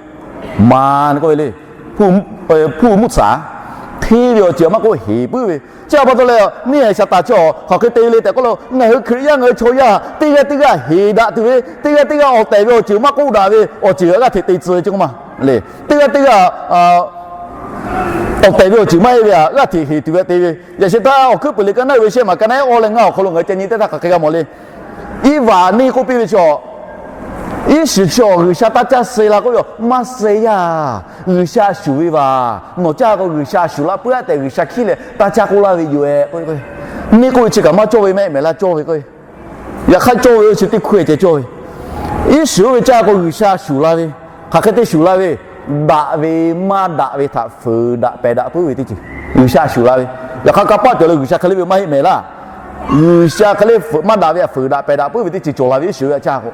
maˍ k'oˆ ve le, hpu mvuhˇ tsaˍ, hteˇ ve awˬ ceuˬ maˇ k'oˆ heˍ puiˉ ve. Chi pa taw leh, neˇ haiˬ Saˍtanˍ chi hk'aˬ hk'e te le tehꞈ k'oˆ lo, ngaˬ hui Hkriꞈ yaˇ ngaˬ hui chaw yaˇ teˇ g'aˇ teˇ g'aˇ heˍ daꞈ tuˬ ve, teˇ g'aˇ teˇ g'aˇ awˬ tehˬ ve awˬ ceuˬ maˇ k'oˆ daꞈ ve awˬ ceuˬ g'aˇ hteꞈ te tcuh ve ceˇ k'oˆ ma le. Teˇ g'aˇ teˇ g'aˇ awˬ tehˬ ve awˬ ceuˬ maˇ heˆ ve htaꞈ g'aˇ hteꞈ heˍ tuˬ ve te ve. Yaꞈ sheh htaˇ Awˬ hkuiˉ puiˍ liꞈ ka naˉ ve shehˆ maˬ ka naˉ eˉ awˇ leh ngaˇ awˬ hk'aw lo ngaˬ hui ca nyi teˇ htaˇ hk'aˬ hk'e g'a mawˬ le. Iˉvaꞈ neˇ k'oˆ piˇ ve chaw, iˉ shiˍ chi awˬ G'uiˬ sha taˇ caˇ suh la k'oˆ ve, maˇ suh yaˇ. G'uiˬ sha shuˍ ve vaˬ, nawˬ caˇ k'o G'uiˬ sha shuˍ la puiˉ-aˬ tehꞈ G'uiˬ sha hkiˉ leh taˇ caˇ k'oˆ laˇ ve yoˬ-e. Neˇ k'oˆ ve chi kaꞈ maˇ cawˇ ve maˇ heˆ mehˍ laˇ, cawˇ ve k'o, yaꞈ hk'aˇ cawˇ ve oˇ chi teˇ hkui ceh cawˇ ve. Iˉ shiˍ oˇ ve caˇ k'o G'uiˬ sha shuˍ la ve, hk'aˬ hk'e te shuˍ la ve, daꞈ ve maˇ daꞈ ve htaꞈ fuiˍ daꞈ pehˬ daꞈ puiˉ ve teˇ ceuˬ G'uiˬ sha shuˍ la ve. Yaꞈ hk'aˇ kanˇ paˆ cawˬ leh G'uiˬ sha hk'e le ve maˇ heˆ mehˍ laˇ. G'uiˬ sha hk'e le maˇ daꞈ ve htaꞈ fuiˍ daꞈ pehˬ daꞈ puiˉ ve teˇ ceuˬ cawˬ la ve iˉ shiˍ oˇ ve caˇ k'o,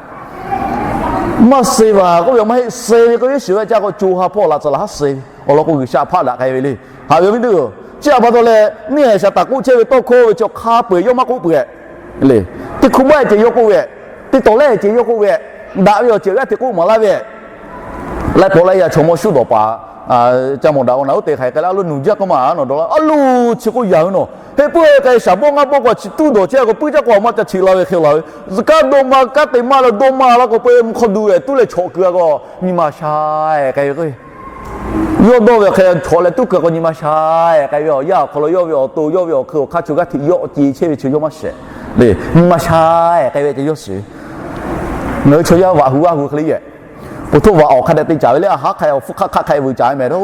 maˇ suh vaˬ k'oˆ ve maˇ heˆ, suh ve k'oˆ ve iˉ shiˍ oˇ ve caˇ k'o co ha hpawˇ laꞈ tcuh laꞈ haˉ suh ve. Awˬ lawn k'o G'uiˬ sha hpaˆ daꞈ k'ai ve le. Haꞈ ve awˬ viˉ teˇ g'aˇ, chi pa taw leh neˇ haiˬ Saˍtanˍ k'oˆ chehˇ ve tawˇ hkawˇ ve chi hk'a peu-eˬ yawˇ maˇ k'oˆ peuˬ-e le. Teˇ hkui maˇ ceh yawˇ k'oˆ ve, teˇ tawˍ leh ceh yawˇ k'oˆ ve, daꞈ ve awˬ ceuˬ g'aˇ hteꞈ k'oˆ maˍ laˇ ve. Laiˉ pawˍ laiˉ yaˇ chaw mawˇ shuˉ dawˬ paˍ ca mawˬ daꞈ k'o, naˬ oˉ te hk'aˬ hk'e leh a lo nuˬ jaˇ k'oˆ ma a nawˬ dawˬ la a lo chi k'oˆ yaꞈ ve nawˬ heˆ puiˉ k'ai shaˍ bawˆ ngaˇ bawˆ k'o chi tuˉ dawˬ chehˇ k'o puiˉ jaˇ k'o a maˇ ca cheꞈ la ve hk'e la ve. Kaˉ dawˇ ma kaˉ te maˇ leh dawˇ maˇ laˇ k'o peu mvuhˇ hk'aw du-e tuˉ leh chawꞈ keu a k'o nyi ma sha-e k'ai ve k'o, yawˇ dawˇ ve hk'e chawꞈ leh tuˉ keu k'o nyi ma sha-e k'ai ve. Awˬ yanˇ awˬ hk'aw lo yawˇ ve awˬ to yawˇ ve awˬ hk'eun awˬ hk'aˇ chaw g'aˇ hteꞈ yawˇ ce chehˇ ve chi yawˇ maˇ shehˍ le. Nyi ma sha-e k'ai ve ceh yawˇ shiˍ. Ngaˬ hui chaw yaˇ vaꞈ hu vaˇ hu hk'e le yehˬ, po htoˇ vaꞈ awˬ hk'a dehꞈ te caˍ ve le, a haˉ hk'a awˬ hpfuhˇ hk'aˆ hk'aˆ hk'a vuiˬ caˍ ve mehˍ.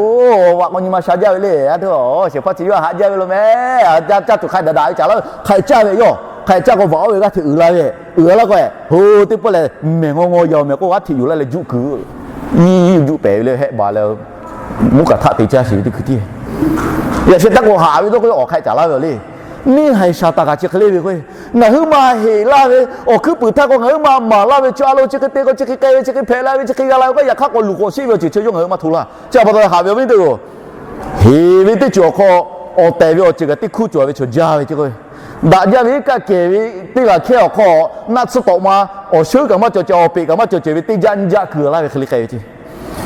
Vaꞈ k'o nyi ma sha jaˇ ve le. A htoꞈ shehˍ hpaˇ chi yawˇ haꞈ jaˇ ve lo mehˍ. Caˇ tuˬ hk'a daꞈ daꞈ ve caˍ laˇ ve hk'a caˇ ve yawˇ hk'a caˇ k'o vaꞈ oˇ ve g'aˇ hteꞈ uiˍ la ve, uiˍ la k'o, ho teˇ pawˆ lehˬ mehˬ ngaw ngaw yaˬ mehˍ k'o g'aˇ hteꞈ yuˬ laˇ leh juˆ kuiˬ, nyiˇ juˆ pehˍ ve le hehˆ baˬ leh, mvuhˇ kaꞈ htaˆ te caˇ sheˍ ve teˇ hkui tiˉ. Yaꞈ sheh taˇ k'o haꞈ ve dawˇ k'o awˬ hk'a caˍ laˇ ve le. Neˇ haiˬ Saˍtanˍ kaꞈ chi hk'e le ve k'o, ngaˬ hui maˇ heˍ laˇ ve, awˬ hkuiˉ puiˍ htaˇ k'o ngaˬ hui maˇ maˍ laˇ ve chi a lo chi hk'e te k'o chi hk'e k'ai ve chi hk'e hpehꞈ la ve chi hk'e g'a la ve k'o yaꞈ hk'aˇ k'awꞈ luˬ k'awꞈ sheˆ ve awˬ ceuˬ chi yawˇ ngaˬ hui maˇ hto laˇ. Chi pa taw haꞈ ve awˬ viˉ teˇ g'aˇ, heˍ ve teˇ ceuˬ awˬ hk'aw awˬ tehˬ ve awˬ ceuˬ kaꞈ teˇ hkuˇ cawˬ ve chaw jaˇ ve ceh k'o, daꞈ jaˇ ve iˉ kaˆ kehˬ ve teˇ g'aˇ hkehˇ awˬ hk'aw naˆ tsuhˇ tawꞈ ma awˬ sheuˉ kaꞈ maˇ cawˬ ceh awˬ peꞈ kaꞈ maˇ cawˬ ceh ve teˇ jaˆ nyiˇ jaˆ keu laˇ ve hk'e le k'ai ve ceh.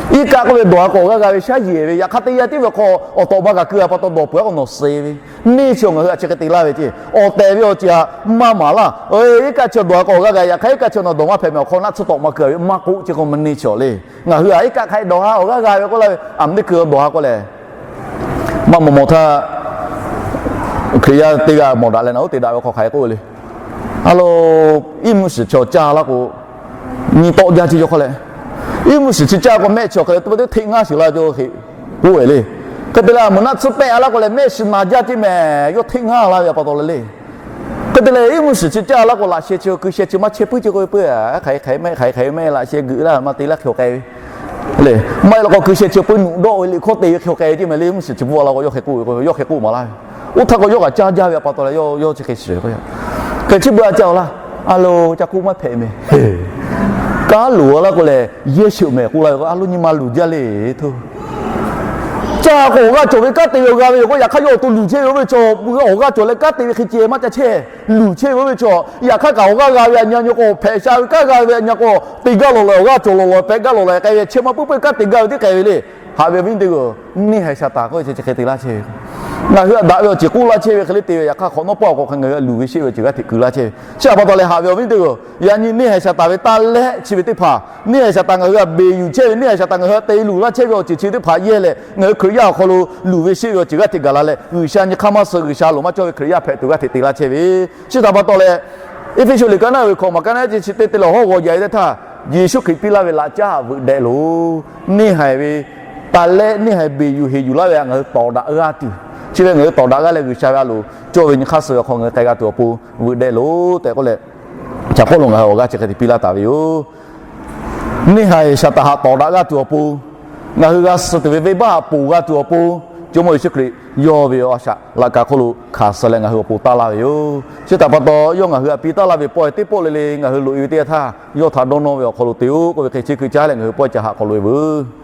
Iˉ kaˆ k'oˆ ve dawˬ a k'o awˬ g'aˇ g'a ve shaˉ yehˬ ve, yaꞈ hk'aˇ teˇ yanˇ tiˉ ve hk'aw awˬ tawꞈ ma kaꞈ keu a pa taw dawˬ peuˬ a k'o nawˬ suh ve. Neˇ chi ngaˬ hui a chi hk'e te laˇ ve ceh, awˬ tehˬ ve awˬ ceuˬ a maˇ maˍ laˇ. Iˉ kaˆ chi dawˬ a k'o awˬ g'aˇ g'a, yaꞈ hk'aˇ iˉ kaˆ chi nawˬ dawˬ maˇ hpehꞈ mehˍ awˬ hk'aw naˆ tsuhˇ tawꞈ ma keu a ve maˇ k'oˆ ceh k'o maˇ neˇ chi awˬ le. Ngaˬ hui a iˉ kaˆ hk'a dawˬ a awˬ g'aˇ g'a ve k'oˆ laˇ ve, a mvuhˇ teˇ hkui dawˬ a k'o lehˬ maˇ mawˬ mawˬ htaˇ, Hkriꞈ yaˇ teˇ g'aˇ mawˬ daꞈ leh naˬ oˉ te daꞈ ve hk'aw hk'aˬ hk'e k'oˆ ve le. A lo, iˉ mvuhˇ shiˍ chi awˬ caˇ laˇ k'o, nyi tawˆ jaˇ ceh yawˇ hk'aw leh, iˉ mvuhˇ shiˍ chi caˇ k'o mehˆ chi awˬ hk'aw leh teˇ pawˆ teˇ hteˆ ngaˇ shiˍ la ceh hk'e k'oˆ ve le. Hk'e te leh a mvuhˇ naˆ tsuhˇ pehˆ a laˇ k'o lehˬ mehˆ shiˍ naˬ jaˇ ceh mehˍ yawˇ hteˆ ngaˇ la ve a pa taw le le. Hk'e te leh iˉ mvuhˇ shiˍ chi caˇ laˇ k'o laꞈ sheh chi ku sheh chi maˇ chehˇ puiˉ ceh k'oˆ ve peu a hk'aˬ hk'e mehˆ hk'aˬ hk'e mehˆ laꞈ sheh geuꞈ laˇ maˇ te laˇ hk'e k'ai ve le. Maˇ heˆ la k'o ku sheh chi puiˉ nuꞈ dawˆ ve liꞈ hkawˇ te ve hk'e k'ai ve ceh mehˍ le. Iˉ mvuhˇ shiˍ chi bvuhꞈ la k'o yawˇ hk'e k'oˆ ve k'o yawˇ hk'e k'oˆ maˍ laˇ ve. Oˇ htaˇ k'o yawˇ kaꞈ caˇ jaˇ ve a pa taw leh yawˇ yawˇ chi hk'e shiˍ k'o, hk'e chi beuꞈ a caˇ laˇ. A lo, ca k'oˆ maˇ hpehꞈ mehˍ. Kanˉ loˍ a laˇ k'o lehˬ yehˇ sheuꞈ mehˍ k'oˆ laˇ ve k'o a lo nyi ma luˬ jaˇ le htoˇ. Caˇ k'o awˬ g'aˇ cawˬ ve kanˉ te ve awˬ g'a ve yoˬ k'o, yaꞈ hk'aˇ yawˇ awˬ to luˬ chehˇ ve oˇ ve chaw, awˬ g'aˇ cawˬ leh kanˉ te ve hk'e ceh maˇ ca chehˇ. Luˬ chehˇ ve oˇ ve chaw, yaꞈ hk'aˇ kaꞈ awˬ g'aˇ g'a ve a nyi a nyi k'o, hpehꞈ sha ve kanˉ g'a ve a nyi a k'o, te gaˇ lawˬ lawˬ awˬ g'aˇ cawˬ lawˬ lawˬ pehꞈ gaˇ lawˬ lawˬ k'ai ve chehˇ maˇ puiˉ puiˉ kanˉ te gaˇ ve tiˉ k'ai ve le. Haꞈ ve awˬ viˉ teˇ g'aˇ, neˇ haiˬ Saˍtanˍ k'oˆ ve chi chi hk'e te laˇ chehˇ ve. Ngaˬ hui a daꞈ ve awˬ ceuˬ k'oˆ laˇ chehˇ ve hk'e le te ve, yaꞈ hk'aˇ hk'awꞈ nawˉ pawˆ k'o hk'a ngaˬ hui a luˬ ve sheˆ ve awˬ ceuˬ g'aˇ hteꞈ keu laˇ chehˇ ve. Chi a pa taw leh haꞈ ve awˬ viˉ teˇ g'aˇ, yaꞈ nyi neˇ haiˬ Saˍtanˍ ve taˇ lehˆ chi ve teˇ hpaˍ, neˇ haiˬ Saˍtanˍ ngaˬ hui a beˬ yuˬ chehˇ ve, neˇ haiˬ Saˍtanˍ ngaˬ hui a te luˬ laˇ chehˇ ve awˬ ceuˬ chi teˇ hpaˍ yehˇ leh ngaˬ hui Hkriꞈ yaˇ awˬ hk'aw lo luˬ ve sheˆ ve awˬ ceuˬ g'aˇ hteꞈ gaˬ la leh G'uiˬ sha nyi hk'aˇ maˇ suh, G'uiˬ sha loˍ maˇ cawˇ ve Hkriꞈ yaˇ hpehꞈ tuˬ g'aˇ hteꞈ te laˇ chehˇ ve. Chi htaꞈ pa taw leh, Eˇfeˇsuꞈ liꞈ ka naˉ ve hkawꞈ maˬ ka naˉ chi chi te te leh hawˉ g'aw yaꞈ e teˇ htaˇ, Yeˍsuˆ Hkriꞈ piˇ laˇ ve laꞈ caˉ veuꞈ dehꞈ loˬ. Neˇ haiˬ ve taˇ lehˆ neˇ haiˬ beˬ yuˬ heˍ yuˬ laˇ ve htaꞈ ngaˬ hui tawˍ daꞈ g'aˇ tuˬ, chi ve ngaˬ hui tawˍ daꞈ g'aˇ leh G'uiˬ sha ve a loˍ cawˇ ve nyi hk'aˇ suh ve awˬ hk'aw ngaˬ hui k'ai g'a tuˬ awˬ pon veuꞈ dehꞈ loˬ tehꞈ k'oˆ leh, Caˍ Pawˇluꞈ ngaˬ hui awˬ g'aˇ chi hk'e te piˇ laˇ taˍ ve yoˬ. Neˇ haiˬ Saˍtanˍ htaꞈ tawˍ daꞈ g'aˇ tuˬ awˬ pon, ngaˬ hui g'a suh tuˬ ve venˇbaˆ htaꞈ ponˬ g'a tuˬ awˬ pon, Jawˇmawˇ Yeˍsuˆ Hkriꞈ yawˇ ve a shaꞈ laꞈ ka hk'oˆ lo hkanˍ suh leh ngaˬ hui awˬ pon taˇ laˇ ve yoˬ. Chi htaꞈ pa taw, yawˇ ngaˬ hui htaꞈ piˇ taˉ laˇ ve pawehˇ teˇ pawˆ le le ngaˬ hui loꞈ e ve teˇ yanˇ htaˇ, yawˇ htaꞈ dawˇ nawˇ ve awˬ hk'aw lo te-o k'oˆ ve hk'e chi hkui caˉ leh ngaˬ hui pawehˇ ca haꞈ hk'aw loꞈ e veuˬ.